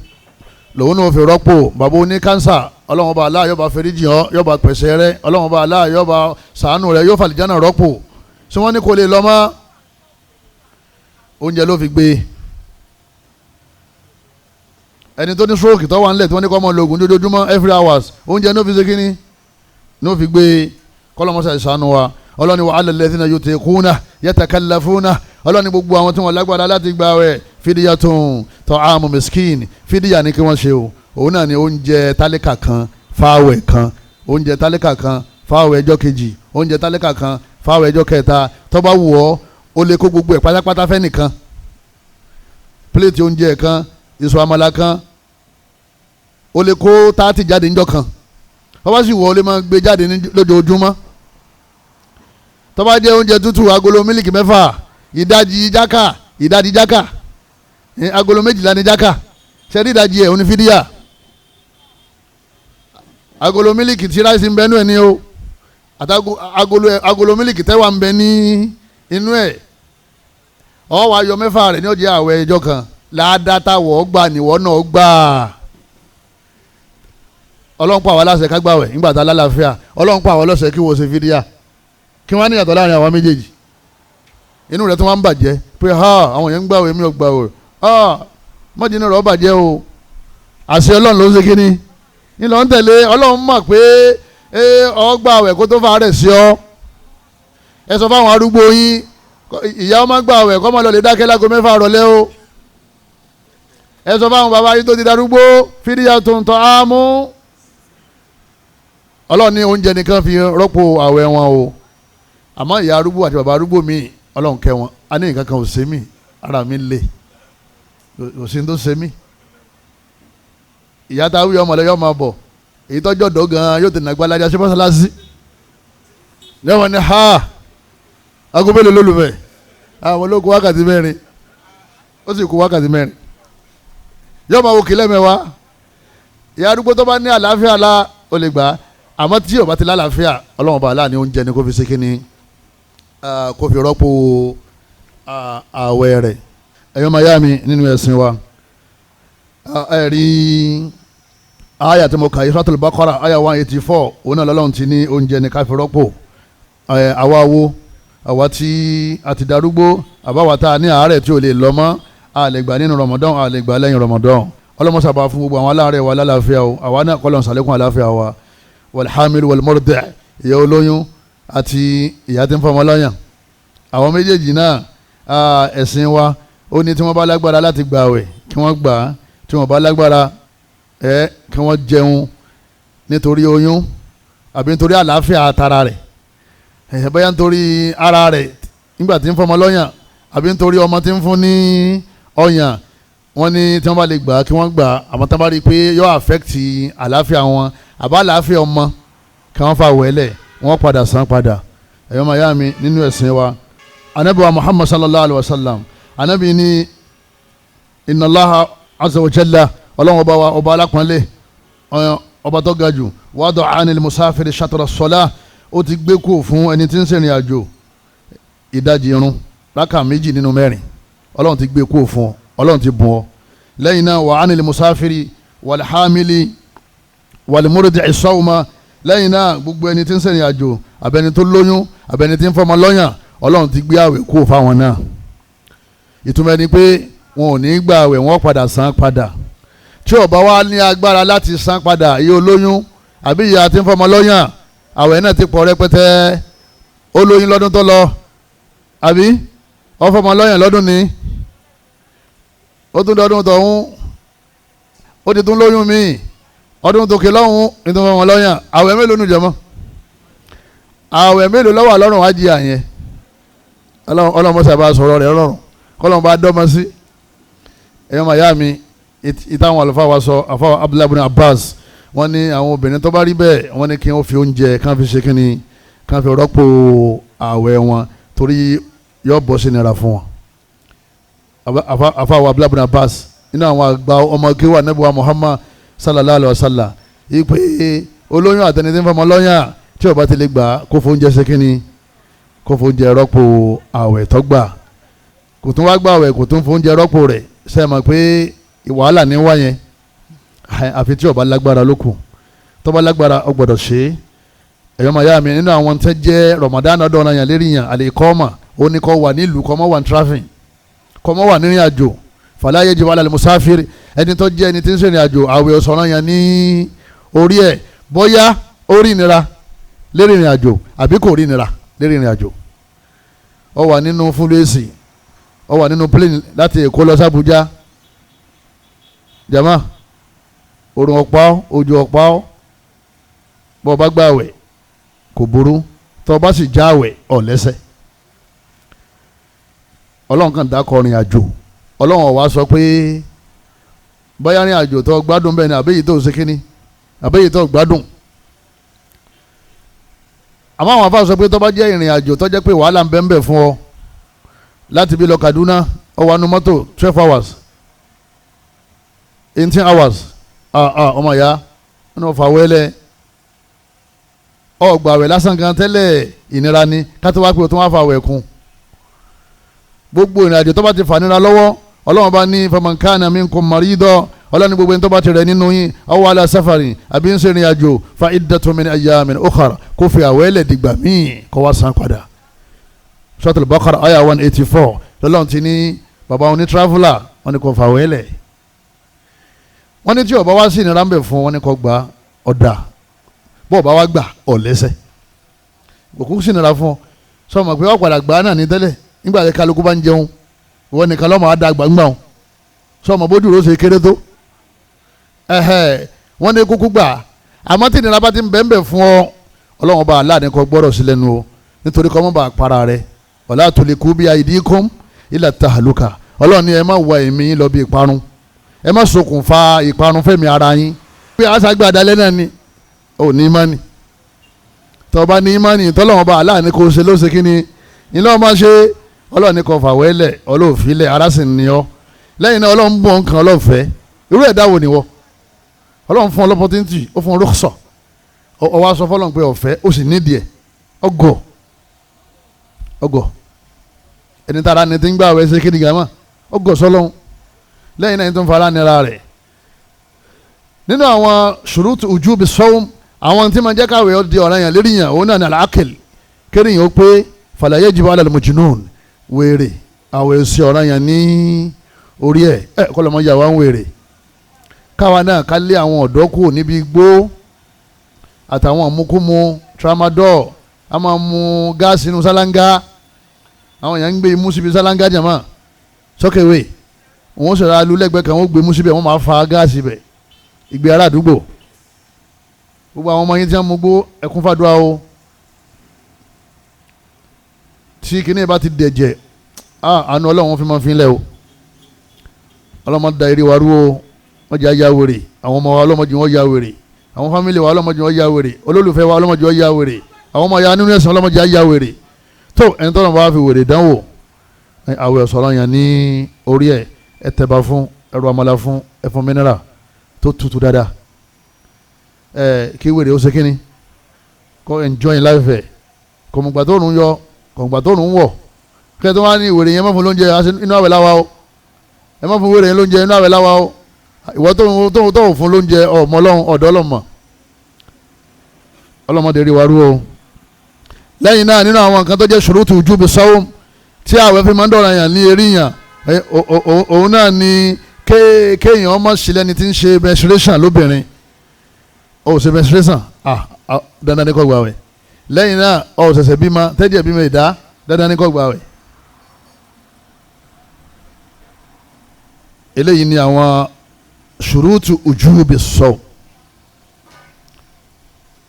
lòun náà fi rọ́pò. Bàbá oní kánsà, Ọlọ́run ọba Allah yóò bá fẹ́ríjì ọ́, yóò bá pèsè rẹ, Ọlọ́run ọba Allah yóò bá ṣàánú rẹ, yóò fàlìjánà rọ́pò. Ṣé wọ́n ní kò lè lọ mọ́, oúnjẹ ló fi gbé. Ẹni tó ní stroke tó wà nílẹ̀ tí wọ́n ní kó máa lo oògùn lójoojúmọ́ every hours, oúnjẹ ló fi ṣe kínní, ló fi gbé. Kọ́lọ́mọṣẹ́ ìṣàánú wa. Ọlọ́ni wa ala alladhina yutiquna yatakallafuna. Ọlọ́ni gbogbo àwọn tí wọ́n lágbára láti gbààwẹ̀, fidiyatun ta'amu miskin, fídíyà ní kí wọ́n ṣe o. Òun náà ni oúnjẹ tálíkà kan fáwẹ̀ kan, oúnjẹ tálíkà kan fáwẹ̀ ẹjọ́ kejì, oúnjẹ tálíkà kan fáwẹ̀ ẹjọ́ kẹta. Tó bá wù ọ́, ó lè kó gbogbo ẹ̀ pátápátá fẹ́ nìkan, pílẹ̀tì oúnjẹ kan, ìsọ̀ àmàlà kan, ó lè kó 30 jáde níjọ́ kan. Tó bá sì wù ọ́, ó lè máa gbé jáde lójoojúmọ́. Tó bá jẹ́ oúnjẹ tútù, agolo mílìkì 6, ìdajì jákà, ìdajì jákà, agolo 12 ní jákà, ṣẹ́rí ìdajì ẹ̀ oní fídíà. Agolo mílìkì tí ráìsì ń bẹ nú ẹ̀ ní o, àti agolo mílìkì tẹ́wà ń bẹ ní inú ẹ̀, ó wá yọ 6 rẹ̀ ní ó jẹ́ àwẹ̀ ẹjọ́ kan. Ládàtàwọ̀ gbà níwọ̀ náà gbà. Ọlọ́run pa àwa láṣẹ ká gbàwẹ̀ nígbà tá a lálàáfíà. Ọlọ́run pa àwa lọ́sẹ̀ kí wọ́n ṣe fídíà. Kí wọ́n á níyàtọ̀ láàrin àwa méjèèjì? Inú rẹ̀ tó wọ́n ń bàjẹ́ pé ha, àwọn yẹn ń gbàwẹ̀, èmi ò gbàwẹ̀. Mọ́jìnnú rẹ̀ ó bàjẹ́ o. Àṣẹ Ọlọ́run ló ń ṣe kínní ńlọ ń tẹ̀lé. Ọlọ́run mọ̀ pé ọgbà àwẹ̀ kó tó fa rẹ̀ sí ọ. Ẹ sọ fáwọn arúgbó yín, ìyá ọmọ gbà àwẹ̀ kọ́ mọ́ lọ lè dákẹ́ láago 6 rọ̀lẹ́ o. Ẹ sọ fáwọn bàbá yín tó ti darúgbó, fídíà tó ń tọ́ ámú. Ọlọ́run ní oúnjẹ nìkan fi rọ́pò àwẹ̀ wọn o. Àmọ́ ìyá arúgbó àti bàbá arúgbó mi, Ọlọ́run kẹ́ wọn. A ní nǹkan kan ò ṣe mí, ara mi le, kò sí ní tó ṣe mí. Ìyá tá a wí ọmọ lẹ yọ ọmọ bọ̀, èyí tọ́jọ́ dọ̀ gan-an yóò tẹ̀lé agbálájà ṣé mọ́sálásí lẹ́wọ̀n ni ha aago mélòó lólùfẹ́ àwọn ológun wákàtí 4, ó sì kú wákàtí 4, yọ ọmọ òkè lẹ́mẹ̀wá. Ìyá arúgbó tó bá ní àlàáfíà la ó lè gbà á, àmọ́ tí ó bá ti lálàáfíà, Ọlọ́run bá aláàní oúnjẹ ni kó fi ṣe kíni, kó fi rọ́pò ààwẹ̀ rẹ̀. Ẹ̀yọ́ máa yá mi nínú ẹ̀sìn wa, ẹ̀rí aya tí mo kà yìí, Suratul Baqara aya 184, òun náà lọ́lọ́run ti ní oúnjẹ ní ká fi rọ́pò. Àwa wo, àwa tí a ti darúgbó, àbáwa tá a ní àárẹ̀ tí ò lè lọ mọ́, a lè gbà nínú Ramadan, a lè gbà lẹ́yìn Ramadan. Ọlọ́mọṣàbà fún gbogbo àwọn aláàárẹ̀ wa lálàáfíà o, àwa náà kọ́ lọ́n sàlékún àlàáfíà wa. Walhamil walmurdi', ìyá olóyún àti ìyá tí ń fọmọ lọ́yàn, àwọn méjèèjì náà ẹ̀sìn wa ó ní tí wọ́n bá lágbára láti gbààwẹ̀ kí wọ́n gbà á, tí wọ́n bá lágbára kí wọ́n jẹun nítorí oyún àbí nítorí àlàáfíà tara rẹ̀, bóyá nítorí ara rẹ̀ nígbà tí ń fọmọ lọ́yàn àbí nítorí ọmọ tí ń fún ní ọyàn, wọ́n ní tí wọ́n bá lè gbà kí wọ́n gbà, àmọ́ tí wọ́n bá rí i pé yóò affect àlàáfíà wọn àbá àlàáfíà ọmọ, kí wọ́n fa wẹ̀lẹ̀, wọ́n padà san padà. Ẹ̀yọ́ màyá mi nínú ẹ̀sìn wa, anabi wa Muhammad sallallahu alayhi wa sallam, anabi ní inna Allaha azza wa jalla, ọlọ́run ọba wa ọba alápọ̀nlé, ọba tó ga jù, wada'a anil musafiri shatra salah, ó ti gbé kú fún ẹni tí ń ṣèrìn àjò ìdajì irun, rákà 2 nínú 4, ọlọ́run ti gbé kú fún ọ, ọlọ́run ti bùn ọ. Lẹ́yìn náà wa anil musafiri wal hamili wal murdi'i sawma, lẹ́yìn náà gbogbo ẹni tí ń ṣèrìn àjò àbẹni tó lóyún àbẹni tí ń fọmọ lọ́yàn, ọlọ́run ti gbé àwẹ̀ kú fáwọn náà. Ìtumọ̀ ẹni pé wọn ò ní gbà àwẹ̀, wọn padà san padà. Tí ó bá wá ní agbára láti san padà, iye olóyún àbí ìyá tí ń fọmọ lọ́yàn, àwẹ̀ náà ti pọ̀ rẹpẹtẹ. Ó lóyún lọ́dún tó lọ, àbí ó fọmọ lọ́yàn lọ́dún ní, ó tún dọdún tọ̀hún, ó ti tún lóyún míì ọdún tókè lọ́hún ní tó fọmọ lọ́yàn. Àwẹ̀ mélòó nù jọmọ́? Àwẹ̀ mélòó ló wà lọ́rùn wájú àyẹn? Ọlọ́run mọ́sá bá sọ̀rọ̀ rẹ̀ lọ́rùn, kọ́lọ́run bá dọ́mọ sí. Ẹ̀yọ́ màyá mi, ìtàwọn àlùfáà wa sọ, àfáà Abdullahi ibn Abbas, wọ́n ní àwọn obìnrin tó bá rí bẹ́ẹ̀, wọ́n ní kí wọ́n fi oúnjẹ kán fi ṣe kínní, kán fi rọ́pò àwẹ̀ wọn, torí yóò bọ́ sí nira fún wọn. Àfáà wa Abdullahi ibn Abbas, nínú àwọn àgbà ọmọ kéwà Ànábì wa Muhammad sallallahu alayhi wa sallam, ìpè olóyún àtẹni tí ń fọmọ lọ́yàn, tí ó bá ti lè gbà kó fóúnjẹ ṣe kínní, kó fóúnjẹ rọ́pò àwẹ̀ tó gbà. Kò tún wá gbà àwẹ̀, kò tún fóúnjẹ rọ́pò rẹ̀, ṣe é mọ̀ pé wàhálà ní wá yẹn, àfi tí ó bá lágbára ló kù. Tó bá lágbára ó gbọ́dọ̀ ṣe é. Ẹ̀yọ́ máa yá mi, nínú àwọn tẹ́ jẹ́ Ramadan ọdún ọ̀nà yàn lérí yàn, àlè kọ́ọ̀mà ó ní kó wà nílùú, kó má wà ní traffic, kó má wà nírìn àjò. Fala yajibu ala al-musafir, ẹni tó jẹ́ ẹni tí ń ṣèrìn àjò, àwẹ̀ ọ̀sọ̀rọ̀ yàn ní orí ẹ̀, bóyá ó rí ìnira lérí ìrìn àjò àbí kò rí ìnira lérí ìrìn àjò. Ó wà nínú fúlẹ́sì, ó wà nínú plane láti Èkó lọ sí Àbújá, jama òrùn ọ̀pá ojú ọ̀pá, bọ́ ọ bá gbààwẹ̀ kò burú, tọ́ ọ bá sì jáwẹ̀ ọ̀ lẹ́sẹ̀. Ọlọ́run kàn dákọ̀ rìn àjò, Ọlọ́run ó wá sọ pé bóyá rìn àjò tó gbádùn bẹ́ẹ̀ ni àbẹ́yìí tó ṣe kíní, àbẹ́yìí tó gbádùn. Àmọ́ àwọn afáà sọ pé tó bá jẹ́ ìrìn àjò tó jẹ́ pé wàhálà ń bẹ ń bẹ fún ọ láti bí lọ Kaduna, ó wà nú mọ́tò 12 hours 18 hours, ọmọ ìyá wọn fà wẹ́lẹ̀, ọgbà wẹ̀ lásán gan tẹ́lẹ̀ ìnira ni, kátó wá pé o tún wá fà wẹ̀ kún. Gbogbo ìrìn àjò tó bá ti fà nira lọ́wọ́, Ọlọ́run bá ní faman kana minkum marido, Ọlọ́run ní gbogbo ẹni tó bá ti rẹ̀ nínú yín, aw ala safari àbí ń ṣèrìn àjò, fa iddatun min ayyamin ukhar, kó fi àwẹ́lẹ̀ dìgbà míì kó wá san padà. Suratul Baqara aya 184 lọ́lọ́run ti ní bàbá oní traveller Wọ́n ní kó fàwẹ́ lẹ̀. Wọ́n ní tí ó bá wá sí ìnira ń bẹ̀ fún, wọ́n ní kó gba ọ̀dà. Bó bá wá gbà ọ̀ lẹ́sẹ̀, kò sí ìnira fún ọ. Sọ ma pé wọ́n padà gbà náà ní tẹ́lẹ̀ nígbà tí kálukú bá ń jẹun, ìwọ nìkan lọ́mọ á da gbàngbà wọn. Sọ ma bójú ló ṣe kéré tó. Ẹ̀hẹ̀, wọ́n ní kúkú gbà. Àmọ́ tí ìnira bá ti ń bẹ́ẹ̀ fún ọ, Ọlọ́run bá aláàánú kọ́ gbọ́dọ̀ sí lẹ́nu o, nítorí kọ́ mọ́ bá para rẹ̀. Wala tuliku bi aidikum ila tahluka. Ọlọ́run ní ẹ má wá ẹ̀mí lọ bí ìparun, ẹ má ṣokùnfà ìparun fẹ́mi ara yín. Bí àṣàgbà dalẹ́ náà ni ò ní ìmánì. Tọba ní ìmánì, tọ́lọ́run bá aláàánú kò ṣe ló ṣe kí ni ilé ọmọ ṣe. Ọlọ́run ní kò fàwẹ́lẹ̀, ọlọ́ọ̀filẹ̀, ara sì ní ọ. Lẹ́yìn náà Ọlọ́run bọ̀ nǹkan ọlọ́fẹ́. Irú ẹ̀dá wo ni wọ́? Ọlọ́run fún ọlọ́pọ̀tìntì, ó fún rúkṣọ̀, ó wá sọ fọlọ́run pé ọ̀fẹ́, ó sì nídìí ẹ̀. Ọgọ̀ ọgọ̀ ẹni tára ni ti ń gbà wẹ́ ṣe kí ni gàmà ọgọ̀ sọlọ́run. Lẹ́yìn náà tó ń fara nira rẹ̀. Nínú àwọn ṣùrùtù ujubi sawm, àwọn tí máa jẹ́ káwé di ọ̀ràn yàn lérí yàn, òun náà ní al-aql, kéde yàn ó pé fala yajibu ala al-majnun, wèrè àwẹ̀ sí ọ̀ràn yàn ní orí ẹ̀. Ẹ̀ kọ́lọ́mọ yà wá ń wèrè. Káwa náà ká lé àwọn ọ̀dọ́ kù níbi igbó àtàwọn mukumu tramadol, a máa mu gáàsì inú sálángá. Àwọn èèyàn ń gbé imú síbi sálángá jàmá sọ́kèwé, wọ́n sọ̀rọ̀ alúlẹ́gbẹ̀ẹ́ kan, wọ́n gbé imú síbẹ̀, wọ́n máa fa gáàsì bẹ̀. Ìgbé ará àdúgbò, gbogbo àwọn ọmọ yín tí wọ́n mú gbó, ẹkún fàdúrà o. Tí kinní bá ti dẹ̀jẹ̀, àánú Ọlọ́run fi máa fi lẹ̀ o. Ọlọ́mọ da eré wa rú o, wọ́n jẹ́ àyà wèrè. Àwọn ọmọ wa ọlọ́mọdé wọn ya wèrè, àwọn fámìlì wa ọlọ́mọdé wọn ya wèrè, olólùfẹ́ wa ọlọ́mọdé wọn ya wèrè, àwọn ọmọ ya nínú ẹ̀sìn ọlọ́mọdé ya wèrè. Tó ẹni tọ́nà bá fi wèrè dánwò, àwẹ̀ sọ̀rọ̀ yẹn ní orí ẹ̀. Ẹ tẹ̀bà fún, ẹ̀rọ àmàlà fún, ẹ̀fọn mineral tó tutù dáadáa. Ẹ kí wèrè ó ṣe kíni kó enjoy life ẹ̀. Kọ̀mùgbà tó rùn yọ, kọ̀mùgbà tó rùn wọ̀. Kí ẹ tó wá ní wèrè yẹn má fún lóúnjẹ inú àwẹ̀ láwa o. Ẹ má fún wèrè yẹn lóúnjẹ inú àwẹ̀ láwa o. Ìwọ tó fún lóúnjẹ ọmọ ọlọ́run ọ̀dọ́ ọlọ́mọ ọlọ́mọdé rí wa rú o. Lẹ́yìn náà nínú àwọn nǹkan tó jẹ́ ṣurutu ujubi sawm tí àwẹ̀ fi máa ń dọ̀rọ̀ yàn ní eré yàn, òun náà ni kéèyàn ọmọ sílẹ̀ ni ti ń ṣe menstruation lóbìnrin. Ó ṣe menstruation, dandan ní kó gbààwẹ̀. Lẹ́yìn náà ó ṣẹ̀ṣẹ̀ bímọ, tẹ́jẹ̀ bímọ ìdá, dandan ní kó gbààwẹ̀. Eléyìí ni àwọn ṣurutu ujubi sawm,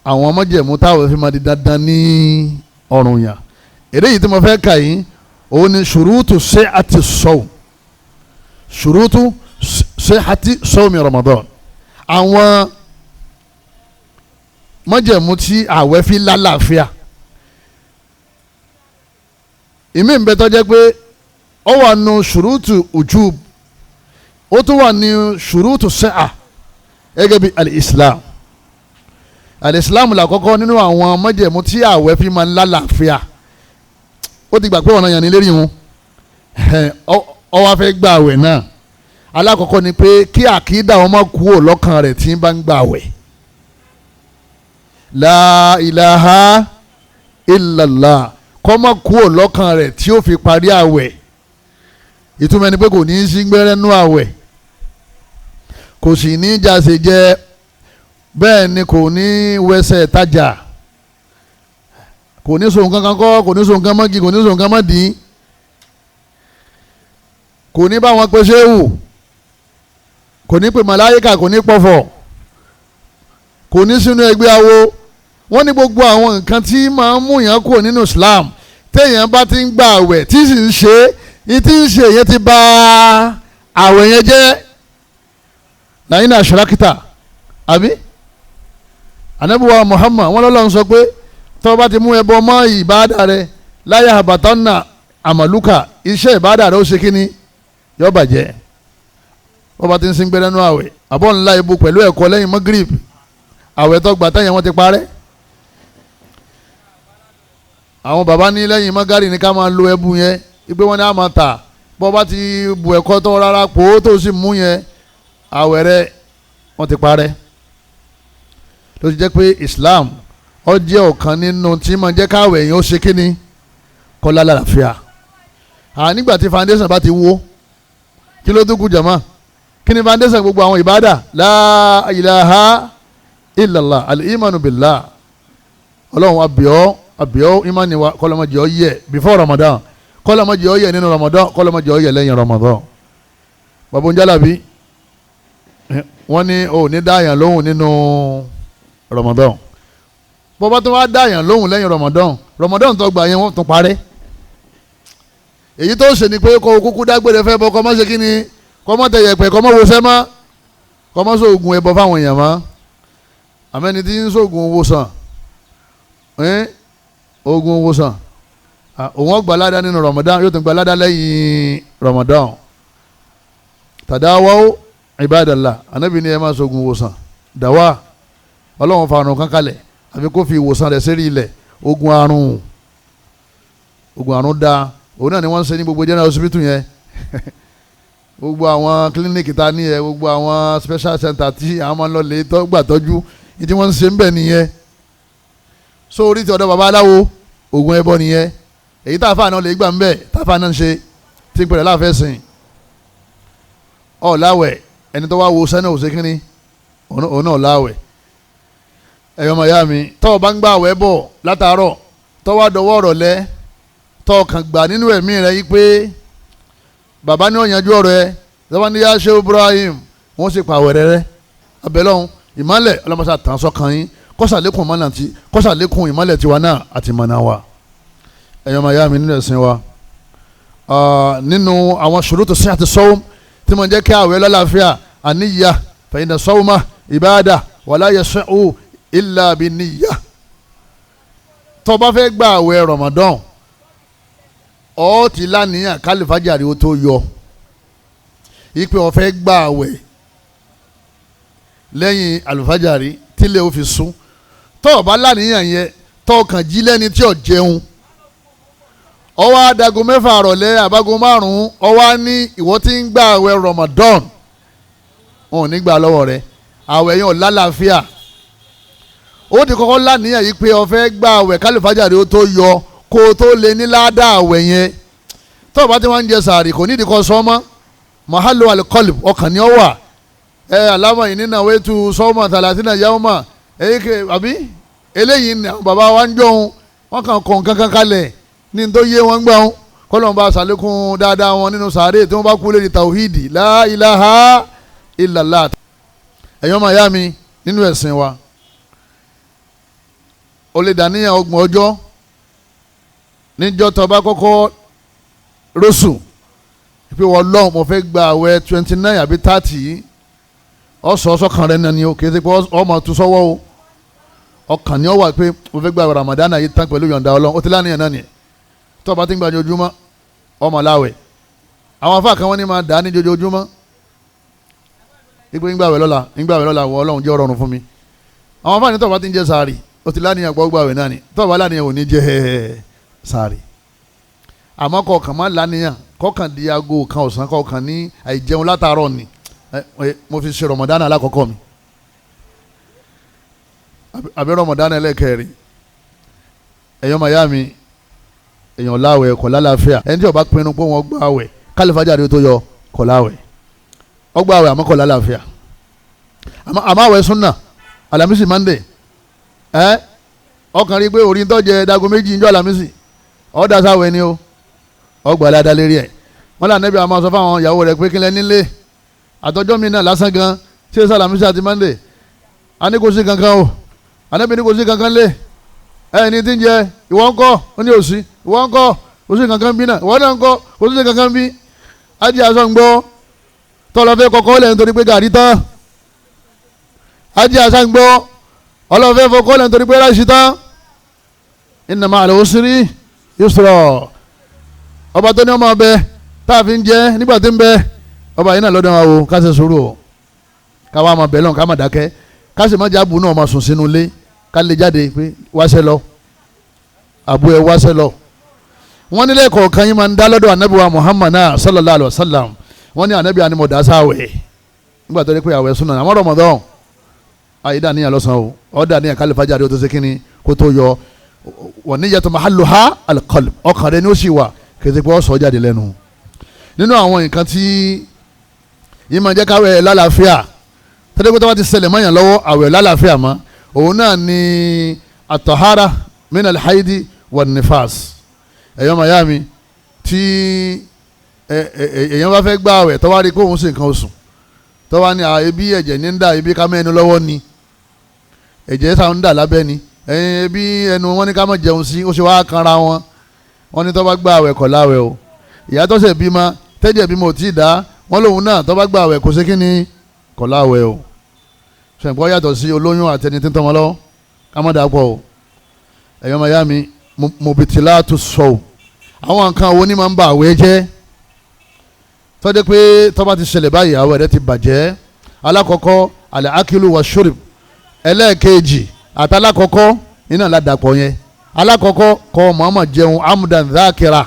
àwọn májẹ̀mú táwọn fi máa di dandan ní ọrùn yàn. Eléyìí tí mo fẹ́ kà yín, òun ni ṣurutu sihhati sawm, ṣurutu sihhati sawmi Ramadan, àwọn májẹ̀mú tí àwẹ̀ fi lálàáfíà. Ìmí ń bẹ tó jẹ́ pé ó wà nù ṣurutu ujub, ó tún wà ní ṣurutu sihha, gẹ́gẹ́ bí al-Islam. Al-Islam làkọ́kọ́ nínú àwọn májẹ̀mú tí àwẹ̀ fi máa ń lálàáfíà. Ó ti gbà pé ọ̀nà yàn ní lérí wọn, ó wá fẹ́ gba àwẹ̀ náà. Alákọ̀ọ́kọ́ ni pé kí àkídà wọn má kúrò lọ́kàn rẹ̀ tí ń bá ń gba àwẹ̀. La ilaha illallah, kó má kúrò lọ́kàn rẹ̀ tí ó fi parí àwẹ̀. Ìtumọ̀ ẹni pé kò ní í sí gbẹ́rẹ́ nú àwẹ̀, kò sì ní í jáse jẹ, bẹ́ẹ̀ ni kò ní wẹsẹ̀ tajà, kò ní so nǹkan kan kọ́, kò ní so nǹkan mọ́gi, kò ní so nǹkan mọ́dì, kò ní bá wọn pe ṣéwù, kò ní pe màláyíkà, kò ní pọ̀fọ̀, kò ní sínú ẹgbẹ́ awo. Wọ́n ní gbogbo àwọn nǹkan tí máa ń mú yàn kúrò nínú Islam, téèyàn bá ti ń gba àwẹ̀ tí sì ń ṣe é, tí ń ṣe yẹn ti bà àwẹ̀ yẹn jẹ́. Lẹ́yìn náà ṣọ́rákìtà àbí Ànábì wa Muhammad, wọ́n lọ́lọ́run sọ pé tó bá ti mú ẹbọ mọ́ ìbáàdà rẹ, láyà àbàtánà àmàlùkà, iṣẹ́ ìbáàdà rẹ ó ṣe kíni, yó bàjẹ́. Wọ́n bá ti ń sin gbẹ́rẹ́ nú àwẹ̀, àbọ̀ ńlá ibu pẹ̀lú ẹ̀kọ́ lẹ́yìn magrib, àwẹ̀ tó gbà táyà wọ́n ti parẹ́. Àwọn bàbá ní lẹ́yìn magari ní ká máa lo ẹbu yẹn, ìgbé wọn ní a máa tà. Bọ́ bá ti bu ẹ̀kọ́ tó rárá pò ó tó sì mú yẹn, àwẹ̀ rẹ wọ́n ti parẹ́. Ló ti jẹ́ pé Islam ó jẹ́ ọ̀kan nínú tí máa jẹ́ káwẹ̀ yẹn ó ṣe kíni, kọ́lá lálàáfíà. Nígbà tí foundation bá ti wó, Kí ló tún kù jàmá? Kí ni foundation gbogbo àwọn ìbádà? La ilaha illallah, al-imanu billah. Ọlọ́run abiọ́ abiọ́ imani wa kọ́lọ́mọdé ọ yẹ before Ramadan, kọ́lọ́mọdé ọ yẹ nínú Ramadan, kọ́lọ́mọdé ọ yẹ lẹ́yìn Ramadan. Bàbá Njálàbí wọ́n ní o ní dáyàn lóhùn nínú Ramadan. Bọ́bá tó wá dáyàn lóhùn lẹ́yìn Ramadan, Ramadan tó gbà yẹn wọ́n tún parẹ́. Èyí tó ṣe ni pé kó kúkú dágbére fẹ́ bọ́, kọ́ mọ́ ṣe kí ni, kọ́ mọ́ tẹ̀yẹ̀pẹ̀, kọ́ mọ́ wọṣẹ́ mọ́, kọ́ mọ́ sóògùn ẹbọ fáwọn èèyàn mọ́. Àmẹ́ni tí ń sóògùn owó sàn, oògùn owó sàn, òun ó gba ládá nínú Ramadan, yóò tún gba ládá lẹ́yìn Ramadan. Tàdáwọ́ ibadallah, Ànábì ní ẹ máa sóògùn owó sàn dàwà. Ọlọ́run fa àrùn kankalẹ̀ àfi kó fi ìwòsàn rẹ̀ sérí ilẹ̀. Oògùn àrùn, oògùn àrùn da, òun náà ni wọ́n ń ṣe ní gbogbo general hospital yẹn, gbogbo àwọn clinic ta ní yẹn, gbogbo àwọn special center tí àwọn máa ń lọ lè gbà tọ́jú ní tí wọ́n ń ṣe ń bẹ̀ nìyẹn. So orí ti ọ̀dọ̀ baba aláwo oògùn ẹbọ nìyẹn. Èyí tá a fà náà lè gbà ń bẹ̀, tá a fà náà ń ṣe tí ń pẹ̀lẹ́ láàfẹ́ sìn. Ọ̀ láwẹ̀ ẹni tó wá wo sẹ́nà ò ṣe kínní, òun náà láwẹ̀. Ẹ̀yọ́ màyá mi, tọ́ ọ bá ń gbà àwẹ̀ bọ̀ látàárọ̀, tọ́ wá dọwọ́ ọ̀rọ̀ lẹ́, tọ́ ọkàn gbà nínú ẹ̀mí rẹ yí pé bàbá ní ọ̀yanjú ọ̀rọ̀ ẹ, lọ́wọ́ ní yá ṣe Ibrahim, wọ́n sì pa àwẹ̀ rẹ rẹ. Abẹ́lọ́hún ìmọ̀lẹ̀ ọlọ́mọṣà tàn sọ́kàn yín, kọ́sàlékún ìmọ̀lẹ̀ àti kọ́sàlékún ìmọ̀lẹ̀ tiwa náà àti ìmọ̀nà wa. Ẹ̀yọ́ màyá mi nínú ẹ̀sìn wa, nínú àwọn ṣurutu sihhati sawm tí mo jẹ́ kí àwẹ̀ lálàáfíà, àníyà fa inna sawma ibada wala yasi'u illa binniya. Tó bá fẹ́ gba àwẹ̀ Ramadan, ó ti láníyàn kálífàjárì ó tó yọ ipe ó fẹ́ gba àwẹ̀ lẹ́yìn àlùfájàrí tílé ó fi sún. Tó bá láníyàn yẹn, tó kàn jí lẹ́ni tí ò jẹun, ó wá dago 6 àrọ̀lẹ́ àbágo 5, ó wá ní ìwọ tí ń gba àwẹ̀ Ramadan, wọn ò ní gbà lọ́wọ́ rẹ̀, àwẹ̀ yẹn ò lálàáfíà. Ó ti kọ́kọ́ láníyàn yìí pé ó fẹ́ gba àwẹ̀ kálífàjárì ó tó yọ kó o tó lè ní ládàá àwẹ̀ yẹn. Tó o bá ti wá ń jẹ sàárì kò nídìí kó sọ mọ́, mahalu alikọlib ọkàn ni ó wà. Ẹ alámọ̀ yìí nínú àwọn ètò sọ́mọ̀ tàlàtínà yawma èyíkè àbí eléyìí ni àwọn bàbá wa ń jọun, wọ́n kàn kọ̀ nǹkan kalẹ̀ ní tó yé wọn gbà wọn, kọ́lọ́n bá sàlékún dáadáa wọn nínú sàárè tí wọ́n bá kú lórí tawhidi la ilaha illallah. Ẹ̀yọ́ máa yá mi nínú ẹ̀sìn wa, o lè dàníyàn 30 ọjọ́ níjọ́ tó bá kọ́kọ́ rọ́ṣù pé wọ́n lọ́hùn mo fẹ́ gba àwẹ̀ 29 àbí 30 yìí, ọ̀sọ̀ ọ̀sọ̀kan rẹ̀ nani o, kì í ṣe pé ọmọ tó sọ́wọ́ o, ọkàn ni ó wà pé mo fẹ́ gba Ramadan yìí tán pẹ̀lú yọ̀ǹda Ọlọ́run. Ó ti láníyàn náà nìyẹn. Tó bá ti ń gba ojoojúmọ́ ọmọ láwẹ̀. Àwọn afá kan wọ́n ní máa dà á ní ojoojúmọ́ ipò ń gbàwẹ̀ lọ́la, ń gbàwẹ̀ lọ́la, wọ Ọlọ́run jẹ́ ọ̀rọ̀rùn fún mi. Àwọn afá ní tó bá ti ń jẹ sàárì, ó ti láníyàn gbọ́ gbàwẹ̀ náà ni. Tó bá láníyàn ò ní jẹ sàárì. Àmọ́ kọ̀ọ̀kan má láníyàn, kọ̀ọ̀kan di aago 1 ọ̀sán, kọ̀ọ̀kan ní àìjẹun látàárọ̀ ni mo fi ṣe Ramadan alákọ̀ọ́kọ́ mi àbí Ramadan ẹlẹ́kẹrin. Ẹ̀yọ́ màyá mi, èèyàn láwẹ̀ kọ̀ lálàáfíà. Ẹni tí ó bá pinnu pé wọ́n gbà àwẹ̀ kálífàjárì tó yọ kọ̀ láwẹ̀, ó gbà àwẹ̀ àmọ́ kọ̀ lálàáfíà. Àmọ́ àwẹ̀ súnà Àlàmísì Monday, ẹ ọkàn rí pé orí ń tọ́jẹ dago 2 njọ́ Àlàmísì, ọ̀dà sáwẹ̀ ni o, ọgbà aládá lérí ẹ̀. Wọ́n là nẹ́bí àmọ́ sọ fáwọn ìyàwó rẹ̀ pé kílẹ̀ nílé àtọ́jọ́ mi náà lásán gan ṣé Àlàmísì àti Monday, a ní kò sí kankan o, ànẹ́bí ní kò sí kankan lé ẹ ní tí ń jẹ, ìwọ ńkọ́, ó ní òsì, ìwọ ńkọ́, kò sí kankan bí náà, ìwọ náà ńkọ́, kò sí kankan bí. Ájí aṣọ ń gbọ́ tọ́lọ́ fẹ́ kọ́kọ́ lẹ̀ nítorí pé gàrí tán. Ájí aṣọ ń gbọ́ ọlọ́fẹ́ fọkọ́ lẹ̀ nítorí pé ráṣí tán. Inna ma'al usri yusra. Ọba tó ní ọmọ ọbẹ̀ tá a fi ń jẹ nígbà tí ń bẹ, ọba yìí náà lọ́dọ̀ wa o, ká ṣe sùúrù o, ká wá máa bẹ̀ lọ́n, ká má dákẹ́, ká sì má jábù náà máa sùn sínú ilé, ká lè jáde pé wáṣẹ́ lọ, àbú ẹ wáṣẹ́ lọ. Wọ́n nílẹ̀ kọ̀ọ̀kan yín máa ń dá lọ́dọ̀ anabi wa Muhammad náà sallallahu alayhi wa sallam. Wọ́n ní anabi anamọ̀dá sáwẹ̀ nígbà tó dé pé àwẹ̀ súnà àmọ́ Ramadan àyè dàníyàn lọ́sàn-án o, ọ̀ dàníyàn kálífàjáde ó tó ṣe kínní kó tó yọ. Wa niyyatu mahalluha al-qalb, ọkàn rẹ ni ó sì wà, kìí ṣe pé ó sọ jáde lẹ́nu. Nínú àwọn nǹkan tí Yìí máa jẹ́ káwẹ̀ lálàáfíà. Tẹ́lẹ̀ pé tó bá ti ṣẹlẹ̀ mọ́yàn lọ́wọ́ àwẹ̀ lálàáfíà mọ́. Òun náà ni àtọ̀hárà min alhaidi wa nifas. Ẹ̀yọ́ mayami tí èèyàn bá fẹ́ gbà àwẹ̀ tó wá rí kóun sì nǹkan oṣù tó wá ní ebi ẹ̀jẹ̀ ní ń dà, ebi ká mẹ́nu lọ́wọ́ ni, ẹ̀jẹ̀ sá ń dà lábẹ́ ni, ebi ẹnu wọn ní ká má jẹun sí, ó ṣe wá kanra wọn. Wọn ní tó bá gbà àwẹ̀ kọ̀ láwẹ̀ o. Ìyá tó ṣe bímọ tẹ́jẹ̀ bímọ ò tí ì dá, wọn lòun náà tó bá gbà àwẹ̀ kò ṣe kí ni, kọ̀ láwẹ̀ o. Ṣẹ̀ǹpọ̀ yàtọ̀ sí olóyún àtẹni tí ń tọmọ lọ́wọ́, ká má dàpọ̀ o. Ẹ̀yọ́ mayami mọ̀bìtìlá tó sọ o. Àwọn nǹkan wo ni máa ń ba àwẹ̀ jẹ́? Tọ́jú pé tó bá ti ṣẹlẹ̀ báyìí àwẹ̀ rẹ ti bàjẹ́. Alákọ̀ọ́kọ́ àlẹ́ akilu wa shurib. Ẹlẹ́ẹ̀kejì àtàlákọ̀ọ́kọ́ iná ládàpọ̀ yẹn. Alákọ̀ọ́kọ́ kọ́ mọ̀ọ́mọ̀ jẹun amudan dhakira,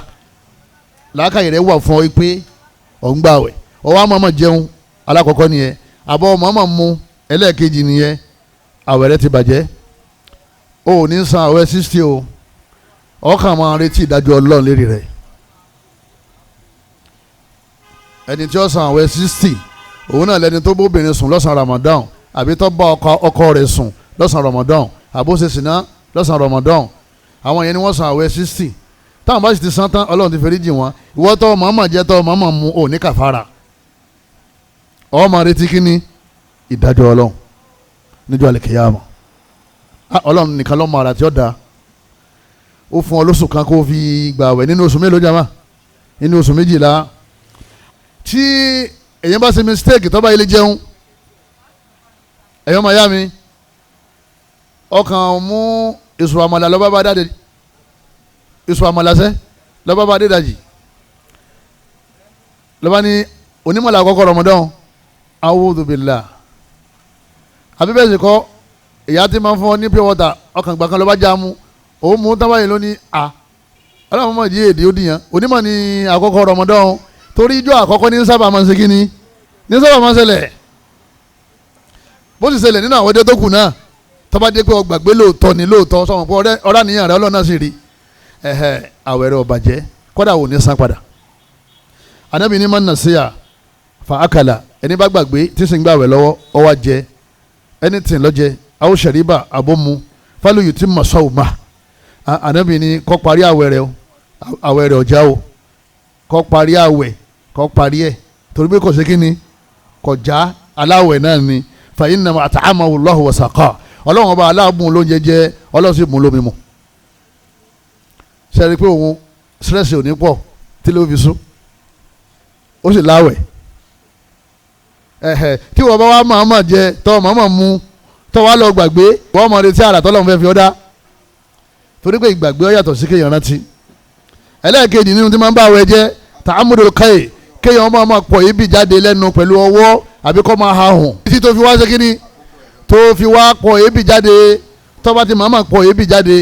làákàyè rẹ wà fún ọ pé ọ̀ ń gbàwẹ̀, ọwọ́ mọ̀ọ́mọ̀ jẹun alákọ̀ọ́kọ́ nìyẹn. Àbọ̀ mọ̀ọ́mọ̀ mu ẹlẹ́ẹ̀kejì nìyẹn, àwẹ̀ rẹ ti bàjẹ́. O ò ní san àwẹ̀ 60 o, ọkàn máa retí ìdájọ́ Ọlọ́run lérí rẹ̀. Ẹni tí ó san àwẹ̀ 60 òun náà lẹni tó bóbìnrin sùn lọ́sàn Ramadan, àbí tó bá ọkọ rẹ̀ sùn lọ́sàn Ramadan, àbó ṣe sìná lọ́sàn Ramadan. Àwọn yẹn ni wọ́n san àwẹ̀ 60. Táwọn bá sì ti san tán, Ọlọ́run ti fẹ́rí jì wọ́n. Ìwọ tó mọ̀ọ́mọ̀ jẹ́ tó mọ̀ọ́mọ̀ mu ò ní kàfàrà. Ó máa retí kí ni? Ìdájọ́ Ọlọ́run níjọ́ àlùkìyámà. Ọlọ́run nìkan ló mọ àrà tí ó dáa. Ó fún ọ lóṣù kan kó fi gbààwẹ̀ nínú oṣù mélòó jama? Nínú oṣù 12. Tí èyàn bá ṣe mistake tó bá ilé jẹun, ẹ̀yọ́ máa yá mi, ọkàn mú èso àmàlà lọ́ba bá dáde, èso àmàlà sẹ́ lọ́ba bá dé dajì, lọ́ba ní onímọ̀lá àkọ́kọ́ Ramadan, awúdù billah. Àbí bẹ́ẹ̀ sì kọ́, ìyá tí máa ń fún ọ ní pure water, ọkàn gbà kan lọ́ba já mu, òun mú tábàyè lónìí, à ọlọ́run mọ̀ jí èdè ó dìyàn. Onímọ̀ ní àkọ́kọ́ Ramadan, torí ijó àkọ́kọ́ ní sábà máa ń ṣe kíni, ní sábà máa ń ṣẹlẹ̀. Bó sì ṣẹlẹ̀ nínú àwọn ọjọ́ tó kù náà, tó bá dé pé o gbàgbé lóòótọ́ ni lóòótọ́, sọ̀rọ̀ pé ọ̀rá nìyàn rẹ Ọlọ́run náà sì rí, ẹ̀hẹ̀ àwẹ̀ rẹ ò bàjẹ́, kódà ò ní san padà. Ànábì ní man nasiya fa akala, ẹni bá gbàgbé tí sì ń gbàwẹ̀ lọ́wọ́, ó wá jẹ anything ló jẹ, aw shariba abomu, falu yutimma sawma. Ànábì ní kó parí àwẹ̀ rẹ o, àwẹ̀ rẹ ọ̀já o, kó parí àwẹ̀, kó parí ẹ̀, torí pé kò sí kíni, kò já aláwẹ̀ náà ni. Fa innama at'amahu Allahu wa saqa, Ọlọ́run ọba aláàbùn ló ń jẹjẹ, Ọlọ́run sì mú lómi mu. Sẹ́ni pé òun stress ò ní pọ̀ tí ló fi sún, ó sì láwẹ̀. Ẹ̀hẹ̀ tí wọ́n bá wá màmá jẹ tọ́ màmá mu tọ́ wá lọ gbàgbé, wọ́n mọ̀ retí àrà tọ́lọ́run fẹ́ fi ọ́ dá, torí pé ìgbàgbé ó yàtọ̀ sí kéèyàn rántí. Ẹlẹ́ẹ̀kejì nínú tí máa ń bá àwẹ̀ jẹ́ ta'amudul qay, kéèyàn máa pọ̀ ibi jáde lẹ́nu pẹ̀lú ọwọ́ àbí kọ́ máa ha hùn títí tó fi wá ṣe kíni, tó fi wá pọ̀ ebi jáde. Tó bá ti máa pọ̀ ebi jáde,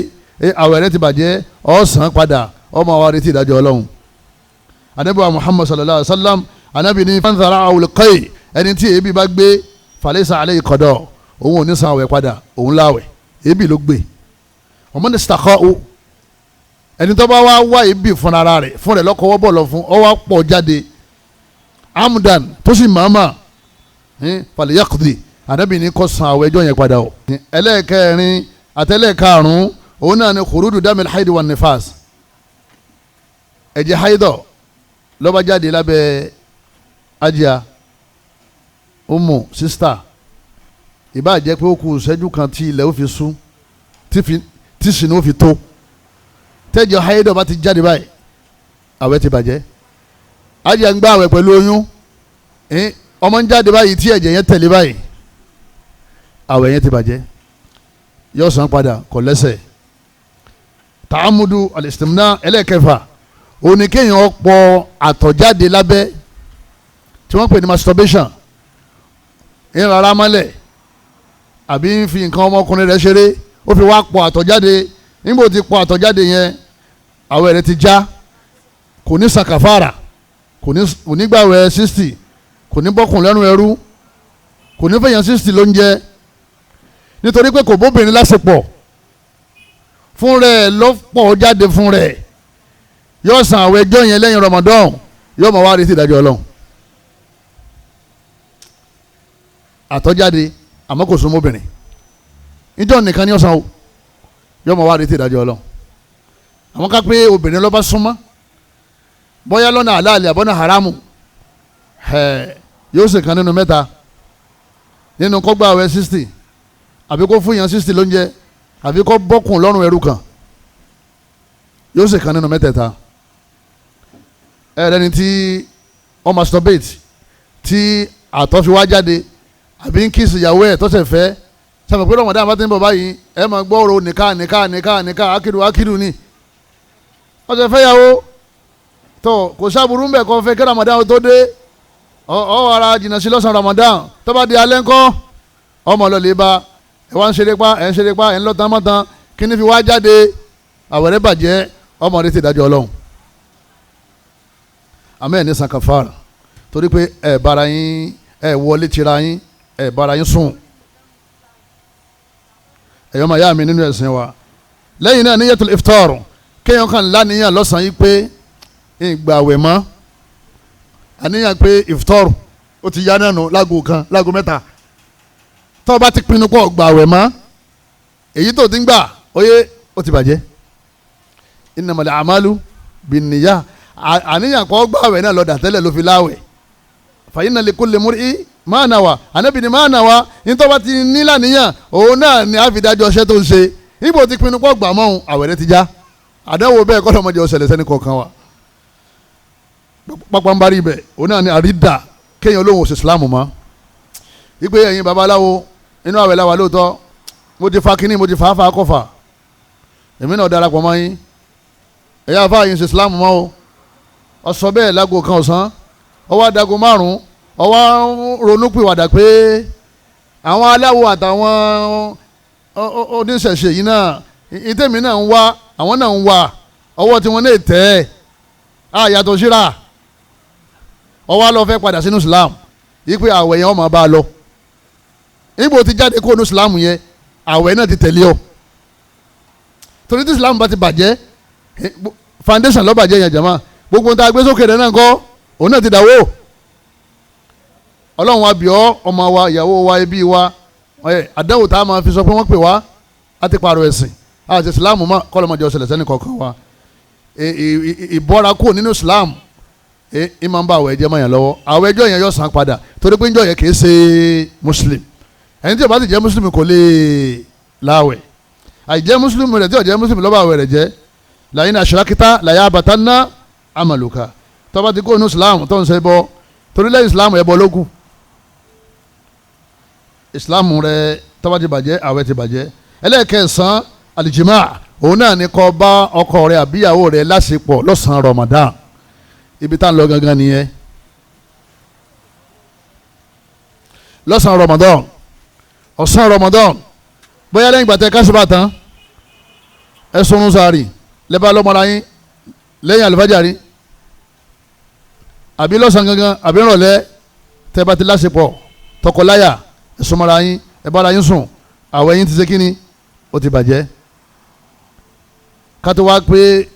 àwẹ̀ rẹ ti bàjẹ́, ó san padà, ó máa wá retí ìdájọ́ Ọlọ́run. Ànábì wa Muhammad sallallahu alayhi wa sallam, Ànábì ní fanzara awul qay, ẹni tí ebi bá gbé falaysa alayhi qada, òun ò ní san àwẹ̀ padà, òun láwẹ̀, ebi ló gbé. Ọmọ ní sàkọ́ ẹni tó bá wá wá ebi fún ara rẹ̀, fún rẹ̀ lọ́kọ̀ọ́wọ́ bọ̀ lọ fún, ó wá pọ̀ jáde amdan tó sì máma falyaqdi, Ànábì ní kó san àwẹ̀ ẹjọ́ yẹn padà o. Ẹlẹ́ẹ̀kẹrin àtẹlẹ́ẹ̀karùn-ún òun náà ni khurudu damil haidi wan nifas, ẹ̀jẹ̀ haidọ̀ ló bá jáde lábẹ́ ajá umu sista, ìbá jẹ́ pé ó kù ìṣẹ́jú kan tí ilẹ̀ ó fi sún, tí sinú ó fi tó, tẹ́jọ́ haidọ̀ bá ti jáde báyìí àwẹ̀ ti bàjẹ́. Ajá ń gbà àwẹ̀ pẹ̀lú oyún, ọmọ ń jáde báyìí tí ẹ̀jẹ̀ yẹn tẹ̀lé báyìí, àwẹ̀ yẹn ti bàjẹ́, yóò san padà, kò lẹ́sẹ̀. Tààmùdù al-istimna ẹlẹ́kẹfà, òní kéèyàn pọ̀ àtọ̀jáde lábẹ́ tí wọ́n pè ní masturbation, ń rárá mọ́lẹ̀ àbí ń fi nǹkan ọmọkùnrin rẹ̀ ṣeré, ó fi wá pọ̀ àtọ̀jáde. Nígbà tí pọ̀ àtọ̀jáde yẹn, àwẹ̀ rẹ̀ ti já, kò ní san kàfàrà, kò ní gbàwẹ̀ 60, kò ní bọ́kùn lẹ́nu ẹrú, kò ní fẹ̀yàn 60 ló ń jẹ, nítorí pé kò bóbìnrin lásìpọ̀, fún rẹ̀ lọ́pọ̀ jáde fún rẹ̀. Yóò san àwẹ̀ ẹjọ́ yẹn lẹ́yìn Ramadan, yóò máa wá retí ìdájọ́ Ọlọ́run. àtọ́jáde àmọ́ kò súnmọ́ obìnrin níjọ́ nìkan ní ọ̀sán o yọmọ wa retí ìdájọ́ Ọlọ́run. Àwọn ká pé obìnrin ló bá súnmọ́ bóyá lọ́nà àlàálẹ̀ àbọ̀nà haramu yóò sì kan nínú mẹ́ta nínú kó gba àwẹ̀ 60 àbí kó fún yàn 60 lóúnjẹ àbí kó bọ́kùn lọ́rùn ẹrú kan yóò sì kan nínú mẹ́tẹ̀ẹ̀ta. Ẹ̀rẹ́ni tí ó masturbate tí àtọ̀ fi wá jáde àbí ń kíìsì ìyàwó ẹ̀ tọ́sẹ̀ fẹ́ sábà pé Ramadan bá ti ń bọ̀ báyìí ẹ máa gbọ́ ọ̀rọ̀ nìka nìka nìka nìka akidu akidu ni ọ̀sẹ̀ fẹ́ yàwó tó kò sábúrú ń bẹ̀ kọ́ fẹ́ kí Ramadan tó dé ọ ara jìnnà sí lọ́sàn Ramadan tó bá di alẹ́ ńkọ́ ọmọ lọ́lẹ̀ bá ẹ wá ń ṣeré pa ẹ ń ṣeré pa ẹ ń lọ́tàn mọ́tàn kí ni fi wá jáde àwẹ̀rẹ̀ bàjẹ́ ọmọ rẹ ti dájọ́ Ọlọ́run. Àmọ́ ẹ̀ ní san kàfàrà torí pé ẹ bára yín ẹ wọlé tira yín ẹ bára yín sùn. Ẹ̀yọ́ máa yá mi nínú ẹ̀sìn wa. Lẹ́yìn náà níyàtul iftar kéèyàn kan láníyàn lọ́sàn-án yìí pé ìgbà àwẹ̀ mọ́ àníyàn pé iftar ó ti yá náà nù láago kan láago mẹ́ta tó o bá ti pinnu pọ̀ gbà àwẹ̀ mọ́ èyí tó ti ń gbà óyé ó ti bàjẹ́. Innamal a'malu binniyah àníyàn kọ́ gbà àwẹ̀ náà lọ́dà tẹ́lẹ̀ ló fi láwẹ̀. Fa inna likulli mur'i ma nawa ànábì ni ma nawa nítorí bá ti ní làníyàn òun náà ni àfidájọ́ ọṣẹ́ tó ń ṣe ibo ti pinnu pọ̀ gbà mọ́ àwẹ̀ rẹ ti já. Àdánwò bẹ́ẹ̀ kọ́ lọ́mọdé ọ̀sẹ̀lẹ̀ sẹ́ni kọ̀ọ̀kan wa pápá ń bá rí ibẹ̀ òun náà ni àrídà kéèyàn olóhùn òsì Islam mọ́ wípé ẹ̀yin babaláwo inú àwẹ̀ làwà lóòótọ́ mo ti fa kínní mo ti fa fa kọfà èmi náà darapọ̀ mọ́ yín ẹ̀yà afá yín ṣe Islam mọ́ o ọ̀sọ́ bẹ́ẹ̀ lágbo kan ọ̀sán ọwọ́ adago márùn-ún ọwọ́ ronúpìwàdà pé àwọn aláwo àtàwọn oníṣẹ̀ṣe yìí náà ìtẹ̀mí náà ń wá àwọn náà ń wá ọwọ́ tí wọ́n náà tẹ̀ ẹ́ àyàtọ̀ síra ọwọ́ lọ fẹ́ padà sínú Islam yìí pé àwẹ̀ yẹn ọmọ bá a lọ níbo ti jáde kó nu Islam yẹn àwẹ̀ náà ti tẹ̀lé ọ torí tí Islam bá ti bàjẹ́ foundation ló bàjẹ́ yẹn jama gbogbo nta gbé sókè rẹ̀ náà kọ́ òun náà ti dàwó. Ọlọ́run wa bì ọ́ ọmọ wa ìyàwó wa ẹbí wa àdánwò tá a máa fi sọ pé wọ́n pè wá á ti pààrọ̀ ẹ̀sìn àti Islam mọ́ kọ́lọ́mọdé ọ̀sẹ̀lẹ̀ sẹ́ni kọ̀ọ̀kan wa ìbọ́ra kúrò nínú Islam ìmọ̀ ń bá àwẹ̀ ẹjẹ́ mọ̀yàn lọ́wọ́ àwẹ̀ ẹjọ́ yẹn yóò san padà torí pé njọ́ yẹn kì í ṣe Muslim ẹni tí ó bá ti jẹ́ Muslim kò lè láwẹ̀ àìjẹ́ Muslim rẹ̀ tí ó jẹ́ Muslim ló bá àwẹ̀ rẹ̀ jẹ́ làyín aṣọ́rakítà làyà àbàtánná àmàlùkà tó bá ti kó nínú Islam tó ń ṣe bọ́ torí lẹ́yìn Islam ẹbọ lógún Islam rẹ̀ tó bá ti bàjẹ́ àwẹ̀ ti bàjẹ́. Ẹlẹ́ẹ̀kẹsàn alìjìmá òun náà ní kó bá ọkọ rẹ̀ àbíyàwó rẹ̀ láṣepọ̀ lọ́sàn-án Ramadan ibi tá à ń lọ gangan nìyẹn lọ́sàn-án Ramadan ọ̀sán Ramadan bóyá lẹ́yìn gbàtẹ́ káṣíbà tán ẹ sunrun sáré lẹ́bàá lọ́mọra yín lẹ́yìn àlùfájàrí àbí lọ́sàn-án gangan àbí ìrọ̀lẹ́ tẹ́ bá ti láṣepọ̀ tọkọláyà ẹ súnmọ́ra yín ẹ bára yín sùn àwẹ̀ yín ti ṣe kíni ó ti bàjẹ́. Ká tó wá pé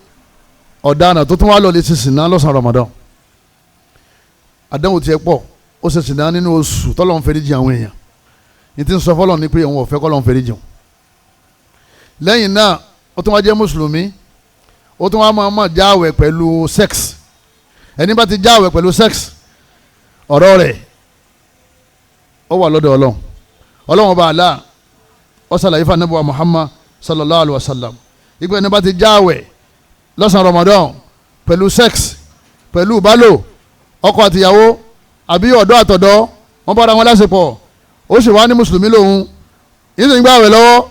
ọ̀daràn tó tún wá lọ lè ṣe sìnà lọ́sàn-án Ramadan àdánwò tiẹ̀ pọ̀ ó ṣe sìnà nínú oṣù tọ́lọ́run fẹ́rí jì àwọn èèyàn ní ti ń sọ fọ́lọ́run ní pé òun ò fẹ́ kọ́lọ́run fẹ́rí jì òun. Lẹ́yìn náà ó tún wá jẹ́ mùsùlùmí ó tún wá máa jáwẹ̀ pẹ̀lú sex ẹni bá ti jáwẹ̀ pẹ̀lú sex ọ̀rọ̀ rẹ̀ ó wà lọ́dọ̀ Ọlọ́run. Ọlọ́run ọba àlá ó ṣàlàyé fún Ànábì wa Muhammad sallallahu alayhi wa sallam ìgbà ẹni bá ti jáwẹ̀ lọ́sàn Ramadan pẹ̀lú sex pẹ̀lú ìbálò ọkọ àtìyàwó àbí ọ̀dọ́ àtọ̀dọ́ wọ́n bára wọn láṣepọ̀ ó sì wá ní mùsùlùmí lòun yìí sì ń gbààwẹ̀ lọ́wọ́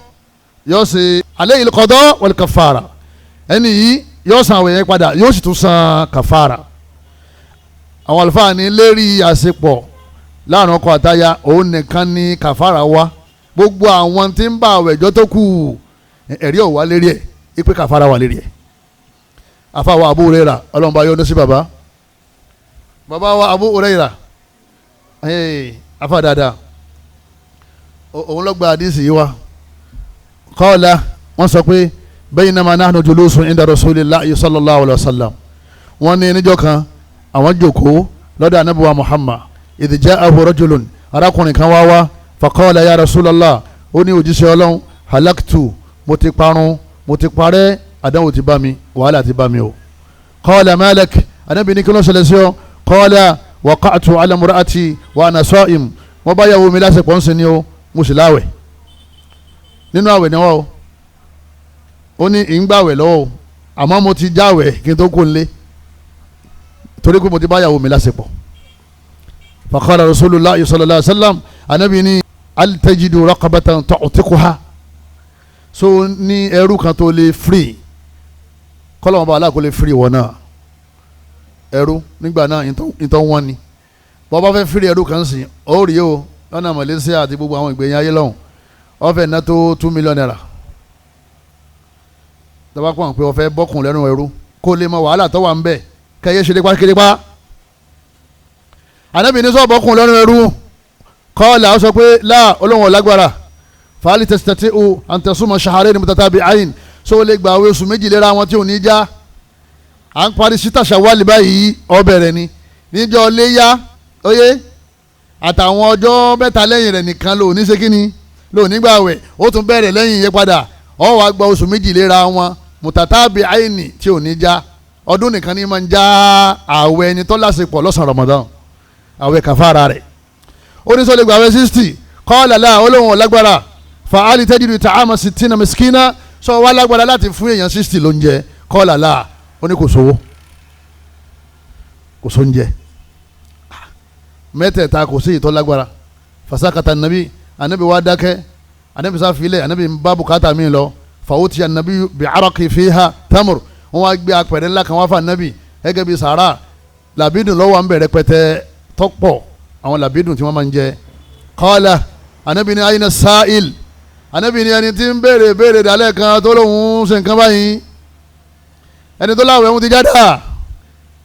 yóò ṣe alayhi al-qada wal kafara ẹni yìí yóò san àwẹ̀ yẹn padà yóò sì tún san kàfàrà. Àwọn àlùfáà ní lérí àṣepọ̀ láàrin ọkọ àtaya òun nìkan ní kàfàrà wá gbogbo àwọn tí ń bá àwẹ̀ jọ tó kù ẹ̀rí ò wá lérí ẹ̀ ipe kàfàrà wà lérí ẹ̀. Àfàwọ̀ Abu Huraira ọlọ́run bá yọ́nú sí bàbá bàbá wa Abu Huraira afa dáadáa òun ló gba àdìsí yìí wá. Qala wọ́n sọ pé baynama nahnu julusun inda rasulillahi sallallahu alayhi wa sallam wọ́n ní níjọ́ kan àwọn jókòó lọ́dọ̀ anabi wa Muhammad idh ja'ahu rajulun Arákùnrin kan wá wá, faqala ya Rasulallah, ó ní òjíṣẹ́ Ọlọ́run, halaktu, mo ti parun, mo ti parẹ́, àdánwò ti bá mi, wàhálà ti bá mi o. Qala malak, Ànábì ní kí ló ṣẹlẹ̀ sí ọ? Qala waqa'tu ala imra'ati wa ana sa'im, wọ́n bá yàwó mi lásìkò ń sin ni o, mo sì láwẹ̀. Nínú àwẹ̀ ni wọ́n o, ó ní ìgbàwẹ̀ lọ́wọ́ o, àmọ́ mo ti jáwẹ̀ kí n tó kó n lé torí pé mo ti bá yàwó mi lásìkò. Faqala Rasulullah sallallahu alaihi wasallam, Ànábì ní hal tajidu raqabatan tu'tiquha, so ní ẹrú kan tó lè free, kọ́lọ́mọba bá aláàkó lè free wọn náà. Ẹrú nígbà náà ìtọ́ wọn ni, bọ́ bá fẹ́ free ẹrú kan sìn ó rí o lọ́nà Malaysia àti gbogbo àwọn ìgbẹ̀yìn ayé lọ́hùn, ó fẹ́ ná tó 2 million naira. Tọ́ba pọ̀ pé ó fẹ́ bọ́kùn lẹ́nu ẹrú kó lè mọ wàhálà tó wà ń bẹ̀ kẹ́yẹ́ ṣe lépa kélépa. Ànábì ní sọ bọ́kùn lẹ́nu ẹrú, kọ́ọ̀lá ó sọ pé láà olóhùn ọ̀lágbára. Fàálì tẹ̀sítẹ̀tì o àǹtẹ̀sùnmọ̀ ṣàhárẹ́ ní mutatabi'ain, so lè gba àwọn oṣù méjì léra wọn tí ò ní já. À ń parí síta ṣàwálì báyìí, ọbẹ̀rẹ̀ ni níjọ́ léyà óyé àtàwọn ọjọ́ mẹ́ta lẹ́yìn rẹ̀ nìkan lò ní ṣe kíni lò nígbà wẹ̀, ó tún bẹ̀rẹ̀ lẹ́yìn yẹn padà, ó wá gba oṣù méjì léra wọn mutatabi'ain tí ò ní já. Ọdún nìkan ní máa ń já àwẹ̀ ẹni tó lásìpọ̀ lọ́sàn Ramadan, àwẹ̀ kàfàrà rẹ̀. Ó ní sọ lè gba àwẹ̀ 60, qala la, olóhùn ọ̀lágbára. Fàálì tajidu ta'ama 60 miskina, sọ wá lágbára láti fún èèyàn 60 lóúnjẹ. Qala la, ó ní kò sówó, kò sóúnjẹ. Mẹ́tẹ̀ẹ̀ta kò sí ìtọ́ lágbára. Fasakata nàbí, ànábì wá dákẹ́, ànábì sáfilẹ̀, ànábì ń bá bùkátà mi lọ. Fàwọ́tì ànábì bí araqi fiha tamur, wọ́n wá gbé apẹ̀rẹ̀ ńlá kan wá fún ànábì gẹ́gẹ́ bí sàrà. Làbídùn lọ́wọ́ à ń bẹ̀rẹ̀ pẹ̀tẹ́ tọ́pọ̀, àwọn làbídùn tí wọ́n máa ń jẹ. Qala, ànábì ní ayna sa'il, ànábì ní ẹni tí ń béèrè béèrè dálẹ̀ kan tó lóun ṣe nǹkan báyìí, ẹni tó láwẹ̀ ń ti jáda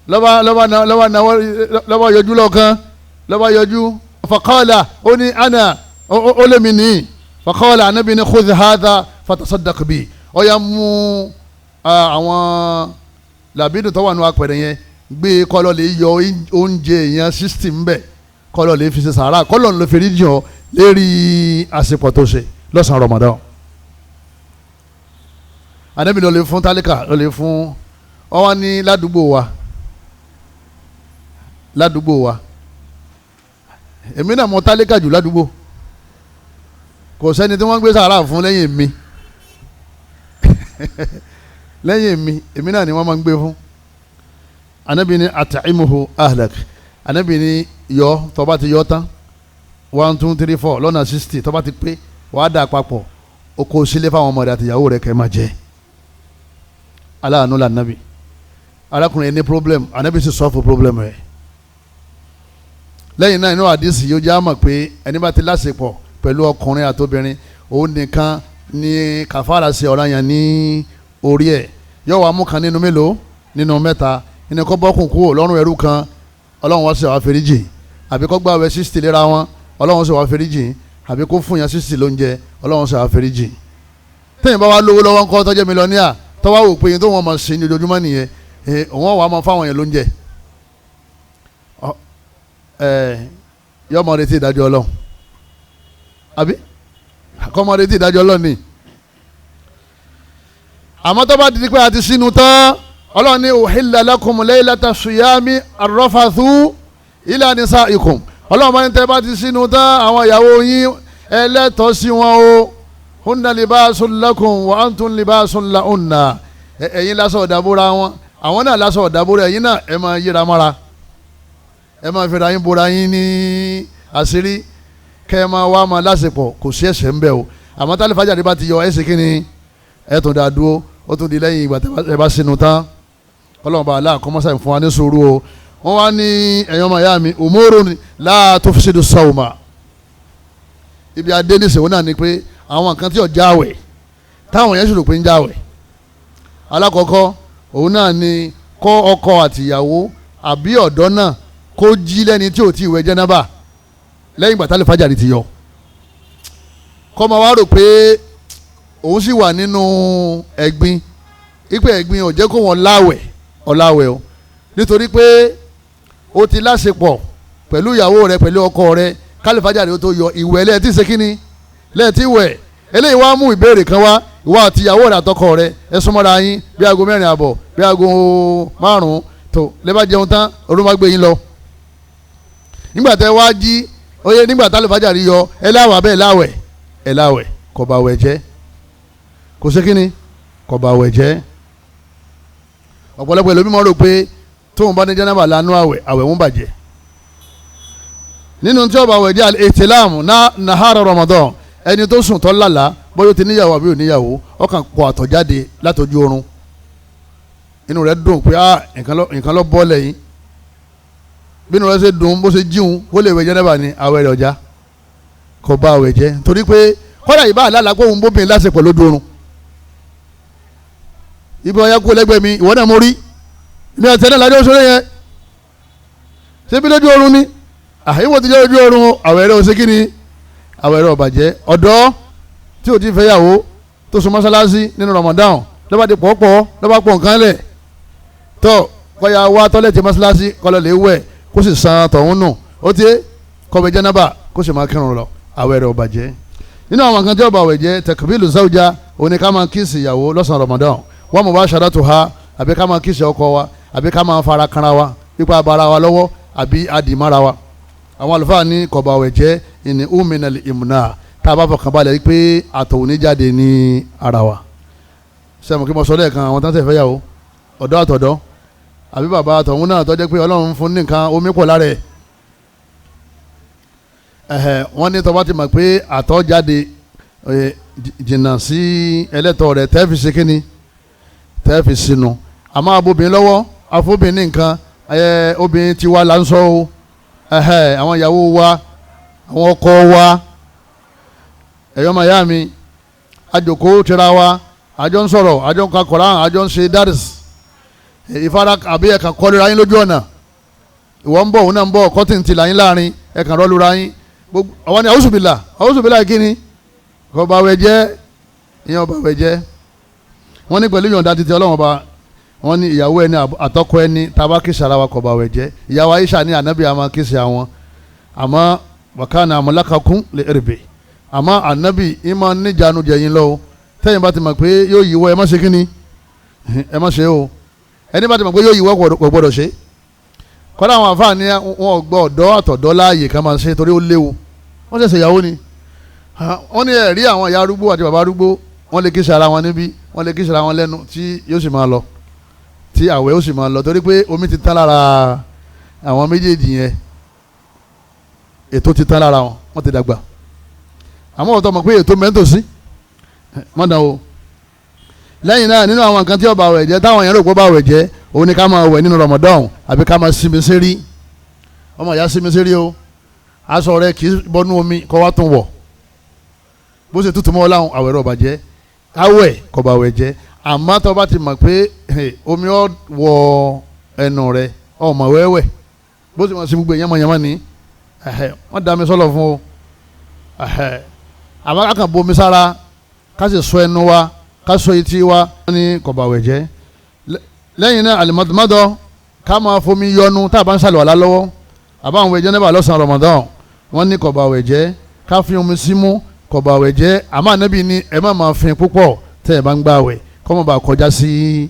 lọ́ba yọjú lọ́kàn, lọ́ba yọjú. Faqala, ó ní ana, ó lé mi ní. Faqala, ànábì ní khudh hadha fatasaddaq bi, ó yá mú àwọn làbídùn tó wà nù apẹ̀rẹ̀ yẹn gbé kọ́lọ́ lè yọ oúnjẹ èèyàn 60 ń bẹ̀, kọ́lọ́ lè fi ṣe sàárà, kọ́lọ́ lè fi rí jọ lérí àsìkò tó ṣe lọ́sàn-án Ramadan. Ànábì ló lè fún tálíkà, ló lè fún ọ wá ní ládùúgbò wa, ládùúgbò wa èmi náà mọ tálíkà jù ládùúgbò, kò sẹ́ni tí wọ́n gbé sàárà fún lẹ́yìn mi lẹ́yìn mi, èmi náà ni wọ́n máa ń gbé fún. Ànábì ní at'imuhu ahlak, Ànábì ní yọ, tó bá ti yọ tán 1 2 3 4 lọ́nà 60, tó bá ti pé wàá dà papọ̀, o kò sílé fáwọn ọmọ rẹ àti ìyàwó rẹ kẹ́ máa jẹ. Aláàánú la nàbì. Arákùnrin ní problem, Ànábì sì sọ́ọ̀fù problem rẹ̀. Lẹ́yìn náà inú àdìsí yóò já mọ̀ pé ẹni bá ti láṣepọ̀ pẹ̀lú ọkùnrin àtobìnrin, òun nìkan ni kàfàrà ṣe ọ̀ranyàn ní orí ẹ̀. Yóò wá mú kan nínú mélòó nínú mẹ́ta, nínú kọ́ bọ́kùn kúrò lọ́rùn ẹrú kan, Ọlọ́run wá sí wá fèrèjì, àbí kó gbààwẹ̀ 60 léra wọn, Ọlọ́run sì wá fèrèjì, àbí kó fún yàn 60 lóúnjẹ, Ọlọ́run sì wá fèrèjì. Tẹ́yìn bá wá lówó lọ́wọ́ ńkọ́ tó jẹ́ mílíọ̀nìyà, tó wá wò pé yín tó wọ́n máa ṣe ní ojoojúmọ́ nìyẹn, òun wà á máa fáwọn yẹn lóúnjẹ. Yọ máa retí ìdájọ́ Ọlọ́run, àbí kọ́ máa retí ìdájọ́ Ọlọ́run ni. Àmọ́ tó bá di pé a ti sínú tán, Ọlọ́run ní uhilla lakum laylata siyami arrafathu ila nisaikum. Ọlọ́run bá ní tẹ́ bá ti sínú tán, àwọn ìyàwó yín ẹlẹ́tọ̀ọ́ sí wọn o. Hunna libasun lakum wa antum libasun lahunna. Ẹ̀yin lásọ̀ ọ̀dàbúra wọn, àwọn náà lásọ̀ ọ̀dàbúra ẹ̀yin náà, ẹ máa yíra mọ́ra, ẹ máa fẹ́ra yín bora yín ní àṣírí, kẹ́ ẹ máa wá máa lásìpọ̀, kò sí ẹ̀ṣẹ̀ ń bẹ̀ o. Àmọ́ tá àlùfájàrí bá ti yọ ẹ̀ ṣe kí ni ẹ̀ tún dá dúró, ó tún di lẹ́yìn ìgbà tẹ́ bá sínú tán. Ọlọ́run bá aláà kọ́mọ́sá fún wa ní sùúrù o. Wọ́n wá ní ẹ̀yọ́ ọmọ ìyá mi, umurun la tufsidu sawma. Ibi adé ní ìṣèwọ́n náà ni pé àwọn nǹkan tí ò jáwẹ̀ táwọn yẹn sì rò pé ń jáwẹ̀. Alákọ̀ọ́kọ́ òun náà ni kọ́ ọkọ àtìyàwó àbí ọ̀dọ́ náà kó jí lẹ́ni tí ò tí ì wẹ̀ jẹ́nàbà lẹ́yìn ìgbà tálẹ̀ fàjàrí ti yọ. Kọ́ máa wá rò pé òun sì wà nínú ẹ̀gbin, ipe ẹ̀gbin ò jẹ́ kó wọn láwẹ̀ ọ̀làwẹ̀ o, nítorí pé ó ti láṣepọ̀ pẹ̀lú ìyàwó rẹ pẹ̀lú ọkọ rẹ Kálífàjáde ó tó yọ ìwẹ̀ lẹ́ẹ̀tí ṣe kíni lẹ́ẹ̀tí wẹ̀. Eléyìí wá mú ìbéèrè kan wá, ìwọ àti ìyàwó rẹ̀ àtọkọ rẹ̀ ẹ súnmọ́ra yín bí aago 4:30 bí aago 5 tó lẹ́ bá jẹun tán orun bá gbé yín lọ. Nígbà tẹ wá jí oye nígbà tá àlùfájàrí yọ ẹ láwà bẹ́ẹ̀ láwẹ̀ ẹ láwẹ̀ kò bá wẹ̀ jẹ́, kò ṣe kíni kò bá wẹ̀ jẹ́. Ọ̀pọ̀lọpọ̀ ẹlòmíì máa rò pé tóun bá ní jẹ́nàbà lánú àwẹ̀ àwẹ̀ ń bàjẹ́. Nínú tí ó bá wẹ̀ jẹ́ al-ihtilam nahara Ramadan, ẹni tó sùn tó lálàá bóyá ó ti níyàwó àbí ò níyàwó, ó kàn pọ̀ àtọ̀jáde látọjú oorun, inú rẹ̀ dùn pé ah nǹkan lọ bọ́ lẹ́yìn, bínú rẹ̀ ṣe dùn bó ṣe jíun kó lè wẹ̀ jẹ́nàbà ni àwẹ̀ rẹ̀ ọ̀já kò bá àwẹ̀ jẹ́, torí pé kọ́dà ìbá àlàlà kó òun bóbìnrin lásìkò lójú oorun, ibi ọ̀yá kú lẹ́gbẹ̀ẹ́ mi ìwọ náà mo rí mi àti ẹ̀dá ládé oṣù yẹn ṣé bí lójú oorun ni àyẹ̀wò ti jẹ́ ojú oorun àwẹ̀ rẹ̀ ò ṣe kí ni àwẹ̀ rẹ̀ ò bàjẹ́. Ọ̀dọ́ tí ò ti fẹ́ yàwó tó sùn mọ́sálásí nínú Ramadan lọ́ba ti pọ̀pọ̀ lọ́ba pọ̀ nǹkan lẹ̀ tó kọ́ya wá tọ́lẹ̀tì mọ́sálásí kọ́lọ́ lè wẹ̀ kó sì san tọ̀hún nù ó ti kọ́bẹ̀ jẹ́nàbà kó sì máa kírun lọ àwẹ̀ rẹ̀ ò bàjẹ́. Nínú àwọn kan tí ó bá àwẹ̀ jẹ́ tẹkbílù zawja, òní ká máa kíìsì ìyàwó lọ́sàn-án Ramadan, wa mubasharatuha, àbí ká máa kíìsì ọkọ wa, àbí ká máa fara kanra wa, pípa abara wa lọ́wọ́ àbí adìmára wa. Àwọn àlùfáà ní kò bá àwẹ̀ jẹ́ ìní uminal imna, tá a bá fọkàn balẹ̀ pé àtọ̀ ò ní jáde ní ara wa. Sẹ́mu kí mo sọ lẹ́ẹ̀kan àwọn tó ń tẹ̀ fẹ́ yàwó ọ̀dọ́ àtọ̀dọ́ àbí bàbá àtọ̀hún náà tó jẹ́ pé Ọlọ́run fún ní nǹkan omi pọ̀ lára ẹ̀. Ẹ̀hẹ̀ wọ́n ní tó bá ti mọ̀ pé àtọ̀ jáde jìnnà sí ẹlẹ́tọ̀ rẹ̀ tẹ́ fi ṣe kíni tẹ́ fi sínú. Àmọ́ abobìnrin lọ́wọ́ afóbìnrin ní nǹkan obìnrin tiwa là ń sọ o, ẹ̀hẹ̀ àwọn ìyàwó wa àwọn ọkọ wa ẹ̀yọ́ màyá mi àjòkó tira wa àjọ ń sọ̀rọ̀ àjọ ń ka Kùránì àjọ ń ṣe dáris ìfara àbí ẹ̀ka kọlura yín lójú ọ̀nà, ìwọ ń bọ̀ òun náà ń bọ̀ kọ́tìn ti là yín láàrin ẹ̀ka rọ́lura yín gbogbo àwọn ni àwùsùbìlà àwùsùbìlà kíni kò bá wẹ̀ jẹ́, ìyẹn ò bá wẹ̀ jẹ́. Wọ́n ní pẹ̀lú ìyọ̀ǹda títí Ọlọ́run ọba wọ́n ní ìyàwó ẹni àtọkọ ẹni tàbá kìsì ara wa kò bá wẹ̀ jẹ́. Ìyàwó Aisha ní ànábì àmọ́ kìsì àwọn àmọ́ wàkàna àmọ́lákàkún lè rèbè, àmọ́ ànábì ìmọ̀ níjànú jẹ̀yìn lọ́wọ́ tẹ́yìn bá ti mọ̀ pé yóò yíwọ́ ẹ má ṣe kíni ẹ má ṣe o, ẹni bá ti mọ̀ pé yóò yíwọ́ kò gbọ́dọ̀ ṣe. Kọ́dà àwọn àfáà ní wọn gbọ́ ọ̀dọ́ àtọ̀dọ́ láàyè ká máa ṣe torí ó léwu, wọ́n ṣẹ̀ṣẹ̀ ìyàwó ni. Wọ́n ní ẹ̀rí àwọn ìyá arúgbó àti bàbá arúgbó wọ́n lè kíṣe ara wọn níbí wọ́n lè kíṣe ara wọn lẹ́nu tí yóò sì máa lọ tí àwẹ̀ ó sì máa lọ torí pé omi ti tán lára àwọn méjèèjì yẹn, ètò ti tán lára wọn, wọ́n ti dàgbà. Àmọ́ ọ̀tọ̀ mọ̀ pé ètò mẹ́tòsí mọ́dà o. Lẹ́yìn náà nínú àwọn nǹkan tí ó bá àwẹ̀ jẹ́ táwọn èèyàn rò pé ó bá àwẹ̀ jẹ́ òun ni ká máa wẹ̀ nínú Ramadan àbí ká máa sinmi sérí. Ọmọ ìyá sinmi sérí o, aṣọ rẹ kì í bọ́nú omi kọ́ wá tún wọ̀ bó ṣe tútù mọ́ ọ láwọn àwẹ̀ rẹ̀ ò bàjẹ́, awẹ̀ kò bá àwẹ̀ jẹ́. Àmọ́ tó bá ti mọ̀ pé omi ọ̀ wọ ẹnu rẹ ọmọ wẹ́wẹ́ bó ṣe máa ṣe gbogbo yánmọ́yánmọ́ ni wọ́n dá mi sọ́lọ̀ fún o. Àmọ́ ká kàn bomi sára ká sì sọ ẹnu wa ká sọ etí wa ní kò bá àwẹ̀ jẹ́. Lẹ́yìn náà àlùmọ́dọ́ ká máa fomi yọnu tá a bá ń ṣàlùwàlá lọ́wọ́ àbá àwọn ẹ̀jẹ̀ níbà lọ́sàn-án Ramadan wọ́n ní kò bá àwẹ̀ jẹ́. Ká fi omi símú kò bá àwẹ̀ jẹ́. Àmọ́ Ànábì ní ẹ má máa fin púpọ̀ tẹ́ ẹ bá ń gbà àwẹ̀ kó má bàa kọjá sí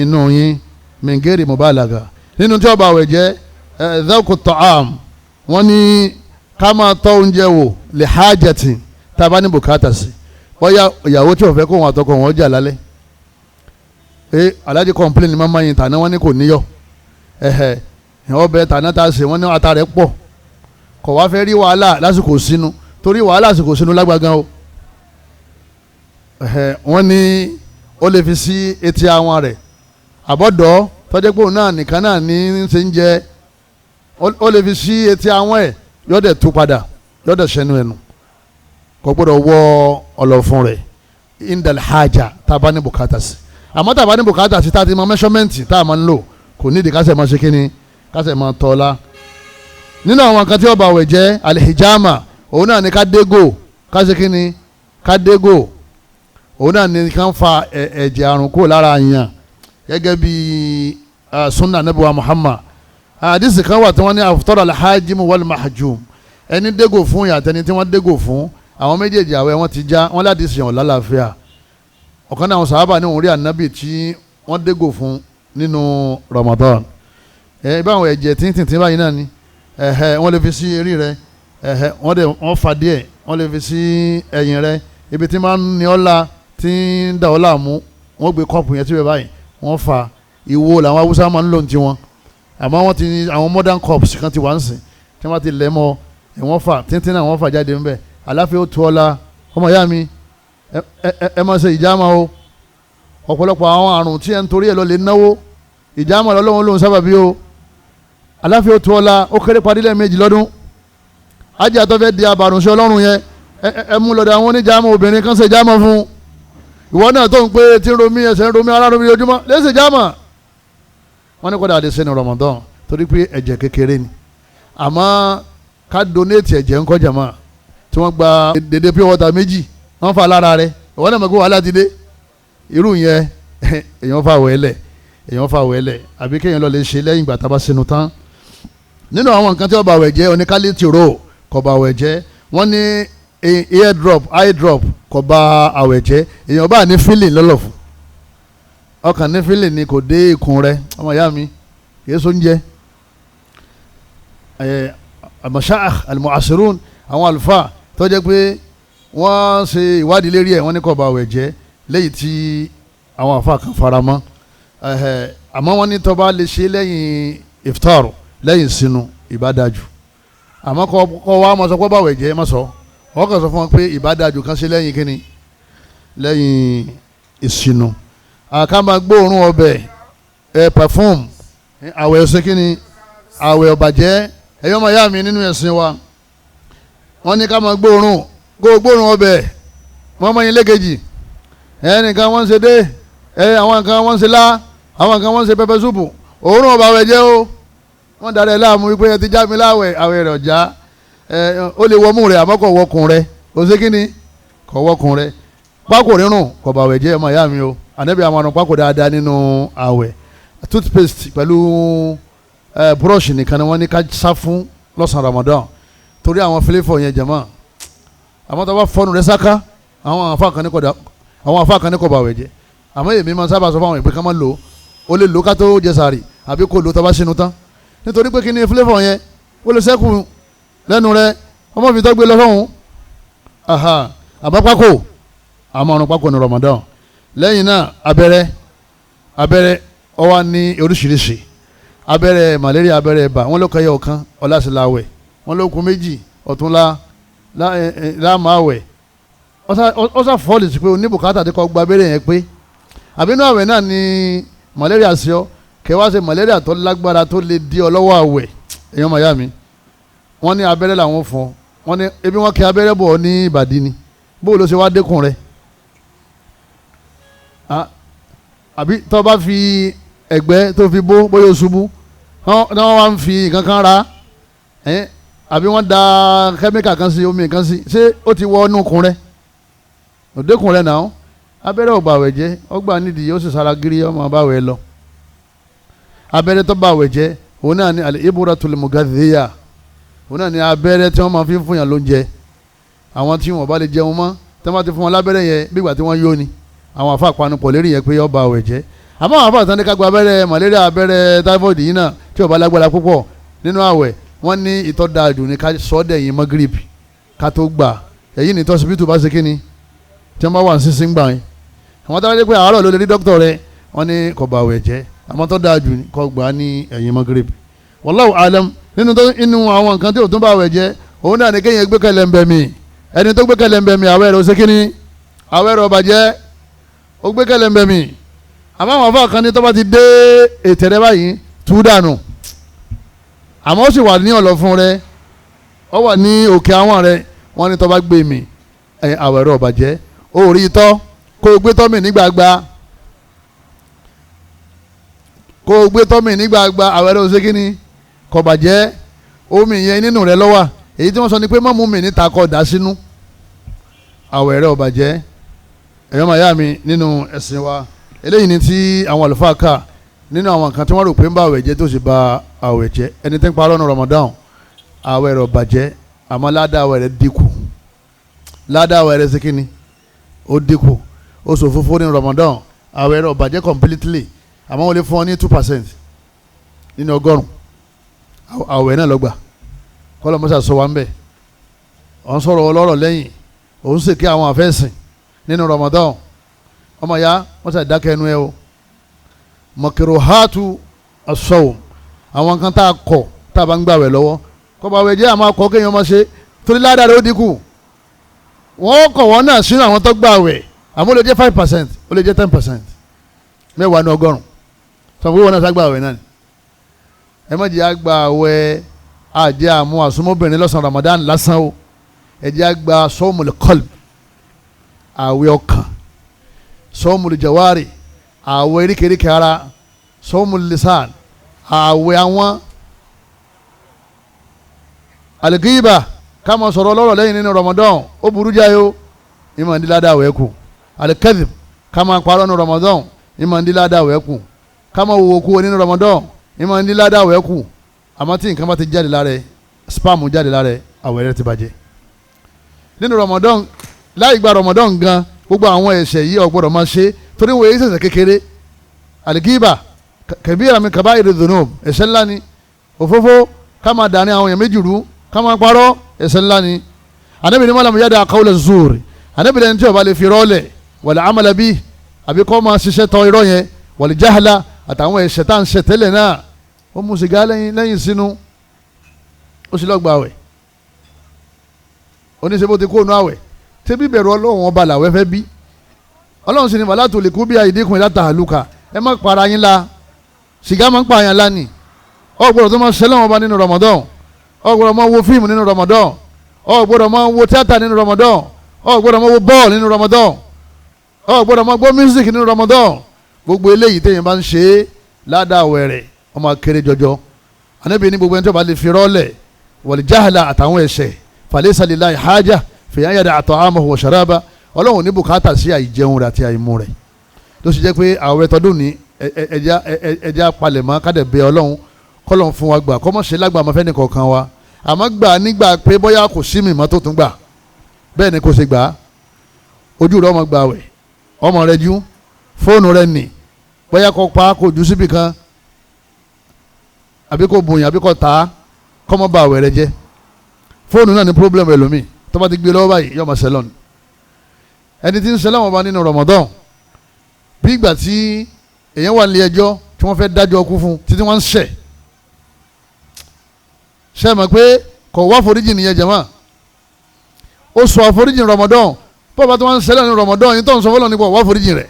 inú yín mingeri mubalaga. Nínú tí ó bá àwẹ̀ jẹ́ dhawqu ta'am, wọ́n ní ká máa tọ́ oúnjẹ wò li hajati tá a bá ní bùkátà sí, bóyá ìyàwó tí ò fẹ́ kó wọn àtọkọ wọn jà lálẹ́ alájí complain mama yìí tàná wọn ní kò níyọ̀ ẹ̀hẹ̀ ọbẹ̀ tàná tá a sè wọ́n ní ata rẹ̀ pọ̀ kò wá fẹ́ rí wàhálà lásìkò sínú torí wàhálà lásìkò sínú lágbàgán o. Ẹ̀hẹ̀ wọ́n ní ó lè fi sí etí àwọn rẹ̀ àbọ̀dọ̀ tọ́jú pé òun náà nìkan náà ní í ṣe ń jẹ ó lè fi sí etí àwọn ẹ̀ yọ̀dẹ̀ tú padà yọ̀dẹ̀ sẹ́nu ẹnu kò gbọ́dọ̀ wọ ọlọ́fun rẹ̀ indal haja tá a bá ní bùkátà sí. Àmọ́ tá a bá ní bùkátà sí tá a ti mọ mẹ́sọ́mẹ́ǹtì tá a máa ń lò kò nídìí kásẹ̀ máa ṣe kíni kásẹ̀ máa tọ́lá. Nínú àwọn kan tí ó bá àwẹ̀ jẹ́ alihijama, òun náà ní ká dégò ká ṣe kíni ká dégò, òun náà ní ká ń fa ẹ̀jẹ̀ àrùn kúrò lára yàn gẹ́gẹ́ bí sunna nabi wa Muhammad. Àdìsí kan wà tí wọ́n ní aftara alhajimu wal mahjum, Ẹni dégò fún yàtẹni tí wọ́n dégò fún, àwọn méjèèjì àwẹ̀ wọn ti já, wọ́n láti sìn ọ̀ lálàáfíà. Ọ̀kan náà àwọn sàhábà ní òun rí ànábì tí wọ́n dégò fún nínú Ramadan. Ẹ báwọn ẹ̀jẹ̀ tíntìntín báyìí náà ni, ẹ̀hẹ́ wọ́n lè fi sí eré rẹ, ẹ̀hẹ́ wọ́n dẹ̀ wọ́n fa díẹ̀, wọ́n lè fi sí ẹ̀yìn rẹ, ibi tí máa ń ní ọ́ la tí ń da ọ́ láàmú, wọ́n gbé kọ́ọ̀pù yẹn síbẹ̀ báyìí, wọ́n fa. Ìwo làwọn Haúsá máa ń lò ní tiwọn, àmọ́ wọ́n ti àwọn modern cups kan ti wà ń sìn tí wọ́n ti lẹ̀ mọ́ ẹ̀, wọ́n fa tíntín náà wọ́n fa jáde ńbẹ̀. Àláfíà ó tu ọ́ la. Ọmọ ìyá mi, ẹ máa ṣe ìjàmà o. Ọ̀pọ̀lọpọ̀ àwọn àrùn tí ẹ ń torí ẹ lọ lè náwó, ìjàmà lọ́lọ́wọ́n lòun sábàbí o. Àláfíà ó tu ọ́ la. Ó kéré padì lẹ́ẹ̀mejì lọ́dún. Ajé àtọ́fẹ́ di abàrùnṣẹ́ ọlọ́run yẹn, ẹ mú lọ́dọ̀ àwọn oníjàmà obìnrin kan ṣe ìjàmà fún. Ìwọ náà tó ń pé tí ń romí ẹsẹ̀ ń romí ara romí lójúmọ́ lẹ́sẹ̀ ìjàmà. Wọ́n ní kọ́dà àdé sẹ́ni Ramadan torí pé ẹ̀jẹ̀ kékeré ni. Àmọ́ ká donate ẹ̀jẹ̀ ńkọ́ jàmá, tí wọ́n gba dédé pure water méjì wọ́n fa lára rẹ̀, ìwọ náà mọ̀ pé wàhálà ti dé. Irú yẹn èèyàn fa wẹ̀lẹ̀, èèyàn fa wẹ̀lẹ̀, àbí kéèyàn lọ lè ṣe lẹ́yìn ìgbà tá a bá sinú tán. Nínú àwọn nǹkan tí ó bà wẹ̀ jẹ́, oníkálí tìró kò bà wẹ̀ jẹ́. Wọ́n ní ear drop, eye drop kò bà àwẹ̀ jẹ́. Èèyàn bá ní feeling lọ́lọ́fù, ọkàn ní feeling ni kò dé ikùn rẹ̀. Ọmọ ìyá mi, kìí so ń jẹ. Al-mashayikh al-mu'asirun, àwọn àlùfáà tó jẹ́ pé wọ́n ṣe ìwádìí lérí ẹ̀, wọ́n ní kò bà àwẹ̀ jẹ́, léyìí tí àwọn àfáà kan fara mọ́. Àmọ́ wọ́n ní tó bá lè ṣe lẹ́yìn iftar, lẹ́yìn sinu, ìbádájú. Àmọ́ kọ́ wa máa sọ pé báwẹ̀ jẹ́, má sọ. Wọ́n kàn sọ fún wọn pé ìbádájú kan ṣe lẹ́yìn kíni, lẹ́yìn ìsinu. Àká máa gbóòórùn ọbẹ̀, ẹ perfume, àwẹ̀ ọ̀sẹ̀ kíni, àwẹ̀ ọ̀bàjẹ́. Ẹ̀yọ́ máa yá mi nínú ẹ̀sìn wa, wọ́n ní ká máa gbóòórùn, kó gbóòórùn ọbẹ̀ wọ́n mọ̀ yín lẹ́kejì. Ẹnìkan wọ́n ń ṣe dé, àwọn kan wọ́n ń ṣe lá, àwọn kan wọ́n ń ṣe pẹpẹ súpù, òórùn ọba àwẹ̀ jẹ́ o. Wọ́n darẹ̀ láàmú wípé ẹ ti já mi láwẹ̀, àwẹ̀ rẹ̀ ọ̀já. Ó lè wọmú rẹ̀ àmọ́ kò wọkùn rẹ̀, kò sí kíni, kò wọkùn rẹ̀. Pákó rírùn kò bà àwẹ̀ jẹ́, ọmọ ìyá mi o. Ànábì àwọn àrùn pákó dáadáa nínú àwẹ̀. Toothpaste pẹ̀lú brush nìkan ni wọ́n ní ká sá fún lọ́sàn-án Ramadan torí àwọn flavour yẹn jẹ̀mọ́. Àmọ́ tó bá fọnù rẹ̀ sáká, àwọn àfa kan ní kò bà àwẹ̀ jẹ́. Àmọ́ èmi máa sábà sọ fún àwọn ìpè ká má lò ó, lè lò ká tó jẹ sàárì àbí kò lò tó bá sínú tán, nítorí pé kí ni flavour yẹn ó lè sẹ́kù lẹ́nu rẹ, ọmọ fi tọ́gbé lọ́sọ̀hún. Àmọ́ pákó, àmọ́ ọ̀run pákó ní Ramadan. Lẹ́yìn náà abẹ́rẹ́ ó wà ní oríṣiríṣi. Abẹ́rẹ́ malaria, abẹ́rẹ́ ibà, wọ́n ló kẹyọ ọ̀kan ọ̀làṣìláwẹ̀, wọ́n ló kù méjì ọ̀túnla láàmáwẹ̀. Ọ̀sà fọ́ọ̀lì sí pé oníbùkátà ti kọ́ gba abẹ́rẹ́ yẹn pé àbínú àwẹ̀ náà ni malaria sí ọ, kẹwàá ṣe malaria tó lágbára tó lè di ọ lọ́wọ́ àwẹ̀. Èèyàn màyá mi, wọ́n ní abẹ́rẹ́ làwọn fún ọ, wọ́n ní ebi wọ́n kí abẹ́rẹ́ bọ̀ ní ìbàdí ni, bó ló ṣe wá dẹ́kun rẹ̀? Àbí tó bá fi ẹ̀gbẹ́ tó fi bó bóyá o ṣubú, wọ́n wá ń fi nǹkan kan ra, àbí wọ́n da kẹ́míkà kan sí, omi kan sí, ṣé ó ti wọ inú kun rẹ̀? Òdekùn rẹ̀ náà. Abẹ́rẹ́ ò bàwẹ̀ jẹ́, ọgbà nídìí ó sì sara gírí ọmọ báwẹ̀ lọ. Abẹ́rẹ́ tó bàwẹ̀ jẹ́ òun náà ni al-ibratul mughadhiya, òun náà ni abẹ́rẹ́ tí wọ́n máa fi ń fún yàn lóúnjẹ. Àwọn tí wọ́n bá lè jẹun mọ́, tí wọ́n bá ti fún wọn lábẹ́rẹ́ yẹn bígbà tí wọ́n yó ni. Àwọn àfa àpanupọ̀ lérí yẹn pé ó bàwẹ̀ jẹ́. Àmọ́ àwọn àfa àtàn ní ká gba abẹ́rẹ́ malaria, abẹ́rẹ́ typhoid yìí náà tí ó bá lágbára púpọ̀ nínú àwẹ̀, wọ́n ní ìtọ́ da jù ní ká sọ dẹ̀yìn magrib ká tó gbà. Èyí ni tọ́sibítù bá ṣe kíni tí wọ́n bá wà sísìn gbà yín. Àwọn tó bá jẹ́ pé àárọ̀ ló lè rí dókítà rẹ̀, wọ́n ní kò bà àwẹ̀ jẹ́, àmọ́ tó dáa jù kó gbà ní ẹ̀yìn magrib. Wallahu alam. Nínú àwọn nǹkan tí ò tún bà àwẹ̀ jẹ́, òun náà ní kéèyàn gbé kẹlẹ̀ǹbẹ̀ mi. Ẹni tó gbé kẹlẹ̀ǹbẹ̀ mi, àwẹ̀ rẹ̀ ó ṣe kíni, àwẹ̀ rẹ̀ ó bàjẹ́, ó gbé kẹlẹ̀ǹbẹ̀ mi. Àmọ́ àwọn afọ kan ní tó bá ti dé ètè rẹ báyìí tú dànù, àmọ́ ó sì wà ní ọ̀lọ́fun rẹ, ó wà ní òkè àwọn rẹ, wọ́n ní tó bá gbé mi àwẹ̀ rẹ̀ ó bàjẹ́. Ó rí itọ́ kó o gbé tọ́ mi nígbàgbà, kó o gbé tọ́ mi nígbàgbà, àwẹ̀ rẹ̀ ó ṣe kíni, kò bàjẹ́. Omi yẹn nínú rẹ ló wà. Èyí tí wọ́n sọ ni pé má mú mi níta kó dà sínú, àwẹ̀ rẹ̀ ó bàjẹ́. Ẹ̀yọ́ màá yá mi nínú ẹ̀sìn wa, eléyìí ni tí àwọn àlùfáà kà nínú àwọn nǹkan tí wọ́n rò pé ń bá àwẹ̀ jẹ́ tó sì ba àwẹ̀ jẹ́. Ẹni tí ń parọ́ ní Ramadan, àwẹ̀ rẹ̀ ó bàjẹ́. Àmọ́ ládàá àwẹ̀ rẹ̀ dínkù. Ládàá àwẹ̀ rẹ̀ ṣe kíni? Ó dínkù. Ó sọ òfófó ní Ramadan, àwẹ̀ rẹ̀ ò bàjẹ́ completely, àmọ́ wọ́n lè fún ọ ní 2% nínú 100. Àwẹ̀ náà lọ́gbà. Kọ́lọ́ mọ́sá sọ wa ń bẹ̀. Ọ̀ ń sọ̀rọ̀ ọlọ́rọ̀ lẹ́yìn, òun sì kí àwọn àfẹ́sìn nínú Ramadan. Ọmọ ya mọ́sá dákẹ́ ẹnu ẹ o. Mọ̀kìrò-hátù as-sawm, àwọn kan tá a kọ̀ tá a bá ń gbàwẹ̀ lọ́wọ́, kọ́ bá wẹ̀ jẹ́ àmọ́ akọ kéèyàn máa ṣe torí ládàá rẹ̀ ó dínkù. Wọ́n kọ̀ wọ́n náà sínú àwọn tó gbàwẹ̀, àmọ́ ó lè jẹ́ 5%, ó lè jẹ́ 10%, 10 nínú 100. Sọ fún wọn náà ságbàwẹ̀ náà ni. Ẹ má jẹ́ àgbàwẹ̀ àjẹ́ àmú àsomọ́bìnrin lọ́sàn-án Ramadan lásán o. Ẹ jẹ́ àgbà sawmul qalb, àwẹ̀ ọkàn, sawmul jawari, àwẹ̀ eríkèéríkèé ara, sawmul lisan, àwẹ̀ àwọn aligiba, ká máa sọ̀rọ̀ ọlọ́rọ̀ lẹ́yìn nínú Ramadan, ó burú jáyó, ìmọ̀ ní ládàá àwẹ̀ kù. Alikadhib, ká máa parọ́ nínú Ramadan, ìmọ̀ ní ládàá àwẹ̀ kù. Ká máa wòwò kú nínú Ramadan, ìmọ̀ ní ládàá àwẹ̀ kù. Àmọ́ tí nǹkan bá ti jáde lára ẹ̀, spam jáde lára ẹ̀, àwẹ̀ rẹ̀ ti bàjẹ́. Nínú Ramadan, láì gba Ramadan gan, gbogbo àwọn ẹ̀ṣẹ̀ yìí ò gbọ́dọ̀ máa ṣe torí wọ́n èyí ṣẹ̀ṣẹ̀ kékeré. Aligiba kabira min kaba'iri dhunub, ẹ̀ṣẹ̀ ńlá ni. Òfófó, ká máa dàní àwọn èèyàn méjì rú, ká máa parọ́, ẹ̀ṣẹ̀ ńlá ni. Ànábì ní malam yada qawla zuri, Ànábì lẹni tí ó bá lè fi rọ́ọ̀lẹ̀, wal amala bi, àbí kọ́ máa ṣiṣẹ́ tọ irọ́ yẹn, wal jahla, àtàwọn ẹ̀ṣẹ̀ tá à ń ṣe tẹ́lẹ̀ náà. Ó mu sìgá lẹ́yìn sínú, ó sì lọ́ọ́ gba àwẹ̀. Oníṣẹ́ bó ti kó nu àwẹ̀, ṣé bíbẹ̀rù Ọlọ́run ọba làwẹ̀ fẹ́ bí? Ọlọ́run sì ní wàhálà tó lè kú bí àìdínkù ìlà tàhálùkà, ẹ má para yín la. Sìgá máa ń pa àyàn lánìí. Ó gbọ́dọ̀ tó máa ṣẹlẹ̀ wọn bá nínú Ramadan, ó gbọ́dọ̀ máa wo fíìmù nínú Ramadan, ó gbọ́dọ̀ máa wo tíátà nínú Ramadan, ó gbọ́dọ̀ máa wo bọ́ọ̀lù nínú Ramadan, ó gbọ́dọ̀ máa gbọ́ music nínú Ramadan. Gbogbo eléyìí téèyàn bá ń ṣe é, ládàá wẹ̀rẹ̀ ọmọ akéré jọjọ. Ànábì ní gbogbo ẹni tó bá lè fi rọ́ọ̀lẹ̀, wal jahla, àtàwọn ẹ̀ṣẹ̀, falaysa lillahi haja fi an yada'a ta'amahu wa sharaba, Ọlọ́run ní bùkátà sí àìjẹun rẹ̀ àti àìmu rẹ̀. Tó sì jẹ́ pé àwẹ̀ tọdún ní ẹja palẹ̀mọ́ kádẹ̀ bẹ Ọlọ́run kọ́lọ́n fún wa gbà, kọ́mọ̀ ṣe lágbà máa fẹ́ ní kọ̀ọ̀kan wa. Àmọ́ gbà nígbà pé bóyá kò sí mi mọ́ tó tún gbà, bẹ́ẹ̀ ni kò ṣe gbà á. Ojú rẹ̀ ọmọ gbà wẹ̀, ọmọ rẹ̀ jú, fóònù rẹ̀ nì, bóyá kò pa kò jù síbi kan, àbí kò bùnyàn, àbí kò tà á, kọ́mọ bá àwẹ̀ rẹ̀ jẹ́. Fóònù náà ní pírọ́blẹ̀mù ẹlòmíì, tó bá ti gbé lọ́wọ́ báyìí yóò máa ṣẹlọ́n. Ẹni tí ń ṣẹlọ́n wọn bá nínú Ramadan, bí ìgbà tí èèyàn wà nílé ẹjọ́ tí wọ́n fẹ́ dájọ́ ọkú fún, títí wọ́n ń ṣẹ̀ ṣe mọ̀ pé kò wá foríjì nìyẹn jẹ̀mọ́. Ó sọ àforíjì Ramadan, bọ́ọ̀bá tí wọ́n ń ṣẹlẹ̀ ní Ramadan yìí tó ń sọ fọlọ́ nípa wá foríjì rẹ̀.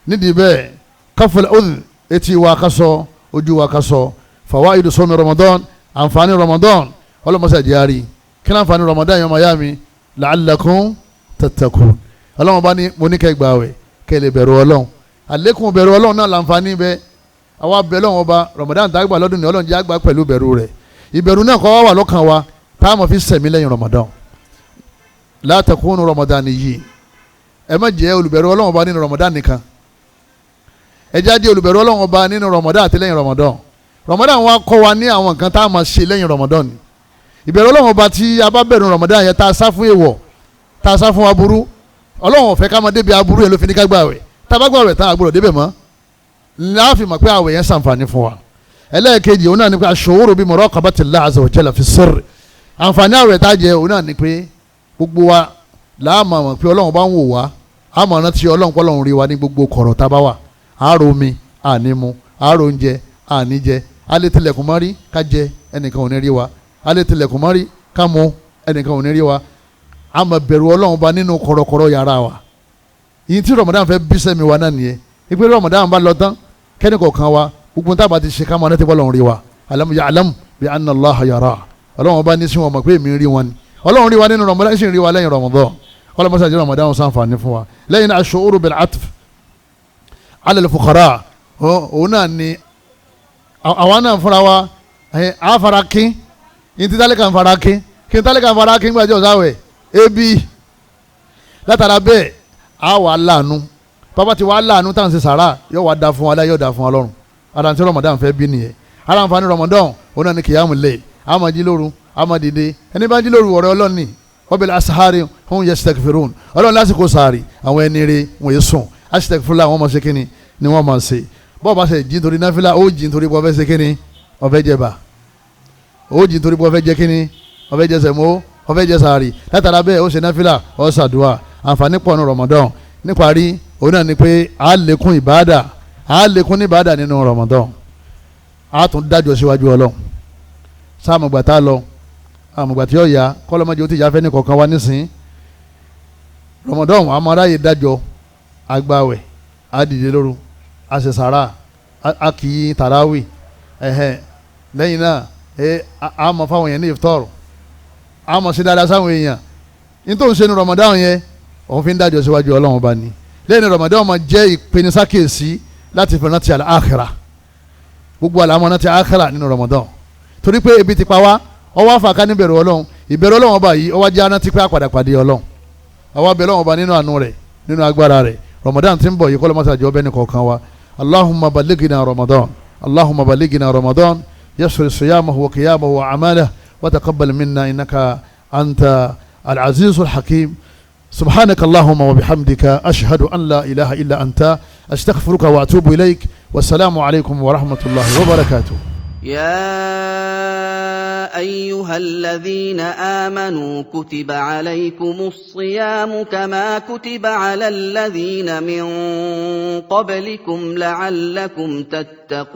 Nídìí bẹ́ẹ̀, káfíńlẹ̀ ó etí wa ká sọ, ojú wa ká sọ, fawaidu sọmi Ramadan, àǹfààní Ramadan ọlọ́mọṣẹ́ àjẹyàrí. Kí ni àǹfààní Ramadan yẹn máa yá mi? La'allakum tattaqun. Ọlọ́mọ bá ní mo ní kẹ́ gbààwẹ̀ kẹ́ lè bẹ̀rù Ọlọ́run. Àlékún bẹ̀rù Ọlọ́run náà làǹfààní bẹ́ẹ̀. Àwa bẹ̀ Ọlọ́run ọba Ramadan tá a gbà lọ́dún ní Ọlọ́run jẹ́ àgbà pẹ̀lú bẹ̀rù rẹ̀. Ìbẹ̀rù náà kọ́ wà lọ́kàn wa tá a mọ̀ fi sẹ̀mí lẹ́yìn Ramadan. La takunu Ramadaniyyin, ẹ má jẹ́ olùbẹ̀rù Ọlọ́run ọba nínú Ramadan nìkan. Ẹ jẹ́ á jẹ́ olùbẹ̀rù Ọlọ́run ọba nínú Ramadan àti lẹ́yìn Ramadan. Ramadan wa kọ́ wa ní àwọn nǹkan tá a máa ṣe lẹ́yìn Ramadan ni. Ìbẹ̀rù Ọlọ́run ọba tí a bá bẹ̀rù Ramadan yẹn, tá a sá fún èèwọ̀, tá a sá fún aburú. Ọlọ́run ò fẹ́ ká máa débi aburú yẹn ló fi ní ká gbààwẹ̀. Tá a bá gbààwẹ̀ tá a gbọ́dọ̀ débẹ̀ mọ́, láàfin mọ̀ pé àwẹ̀ yẹn ṣàǹfààní fún wa. Ẹlẹ́ẹ̀kejì òun náà ni pé aṣòwòrò bíi muraqabatillahi azza wa jalla fi sirr. Àǹfààní àwẹ̀ tá a jẹ òun náà ni pé gbogbo wa láàmú àmọ̀ pé Ọlọ́run bá ń wò wá, àmọ̀ rántí Ọlọ́run pé Ọlọ́run rí wa ní gbogbo kọ̀rọ̀ tá a bá wà. Àárò omi àní mu, àárò oúnjẹ àní jẹ, alẹ́ tilẹ̀kùn mọ́rí ká jẹ, ẹnìkan ò ní rí wa. Alẹ́ tilẹ̀kùn mọ́rí ká mu, ẹnìkan ò ní rí wa. Àmọ̀ bẹ̀rù Ọlọ́run bá nínú kọ̀rọ̀kọ̀rọ̀ yàrá wa. Ìyìn tí Ramadan fẹ́ bí sẹ́mi wa náà nìyẹn. Ìpè Ramadan bá lọ tán, kẹ́ni kọ̀ọ̀kan wa gbogbo tá a bá ti ṣe ká máa rántí pé Ọlọ́run rí wa. Alam ya'lam bi anna Allaha yara. Ọlọ́run bá ní sí wọn mọ̀ pé èmi rí wọn ni. Ọlọ́run rí wa nínú Ramadan, sì ń rí wa lẹ́yìn Ramadan. Kọ́lá mọ́sá jẹ́ Ramadan ṣàǹfààní fún wa. Lẹ́yìn ash-shu'uru bil 'atf 'ala al-fuqara, òun náà ni àwa náà fúnra wa á fara kín. Ní ti tálíkà ń fara kín, kí n tálíkà ń fara kín gbàjọ́ sáwẹ̀ ebi. Látara bẹ́ẹ̀ á wà láàánú. Bàbá ti wà láàánú tá à ń ṣe sàrà, yóò wá da fún wa láyé, yóò da fún wa lọ́run. Ara tí Ramadan fẹ́ bí nìyẹn. Ara nfààní Ramadan òun náà ni kìyàmù lè, a máa jí lóru, Amadide ẹni bá jí lóru ọ̀rẹ́ Ọlọ́run ni. Wabil asahari hum yastaghfirun. Ọlọ́run lásìkò sàárì àwọn ẹni rè wọ́n yé sùn, astaghfirullah àwọn ọmọ ṣe kínni ni wọ́n máa ṣe. Bọ́ọ̀ bá ṣe jí nítorí náfìlà, ó jí nítorí bọ́ fẹ́ ṣe kínni, ó fẹ́ jẹ bà, ó jí nítorí bọ́ fẹ́ jẹ kínni, ó fẹ́ jẹ sẹ̀mó, ó fẹ́ jẹ sàárì. Látara bẹ́ẹ̀ ó ṣe náfìlà, ó ṣàdúà. Àǹfààní pọ̀ ní Ramadan. Níparí òun náà ni pé a lékún ìbáàdà, a lékún ní ìbáàdà nínú Ramadan. A tún dájọ́ síwájú Ọlọ́run. Sáàmùgbà tá a lọ, àmùgbà tí ó yá kọ́lọ́mọdé ó ti yá fẹ́ ní kọ̀ọ̀kan wá nísìn. Ramadan àmọ́ aráyè dájọ́, agbáwẹ̀, adìde lóru, àṣẹṣàrà, a kì í tàràwì, ẹ̀hẹ̀. Lẹ́yìn náà a mọ̀ fáwọn èèyàn ní ìfitọ́rù, a mọ̀ sí dáadáa sáwọn èèyàn. Nítorí ṣe ní Ramadan yẹn òun fi ń dájọ́ síwájú Ọlọ́run bá ní. Lẹ́yìn Ramadan máa jẹ́ ìpenisákèsí láti fi rántí àlàáxírà. Gbogbo àlàmọ́ rántí àáxírà nínú Ramadan, torí pé ebi ti pa wá, ọwọ́ àfàkà níbẹ̀rù Ọlọ́run. Ìbẹ̀rù Ọlọ́run ọba yìí ọwọ́ ajé arántí pé àpàdà pàdé Ọlọ́run. Ọwọ́ abẹ́ Ọlọ́run ọba nínú àánú rẹ̀, nínú agbára rẹ̀. Ramadan tí ń bọ̀ yìí kọ́lọ́mọ́sá jọ bẹ́ẹ̀ ní kọ̀ọ̀kan wa. Allahumma ballighna Ramadan, Allahumma ballighna Ramadan, yassir siyamahu wa qiyamahu wa amalahu, wa taqabbal minna innaka anta al-azizul hakim. Subhanaka Allahumma wa bihamdika, ashhadu an la ilaha illa anta, astaghfiruka wa atubu ilayk. Wassalamu alaykum wa rahmatullahi wa barakatuh. يا ايها الذين امنوا كتب عليكم الصيام كما كتب على الذين من قبلكم لعلكم تتقون.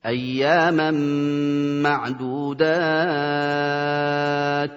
اياما معدودات.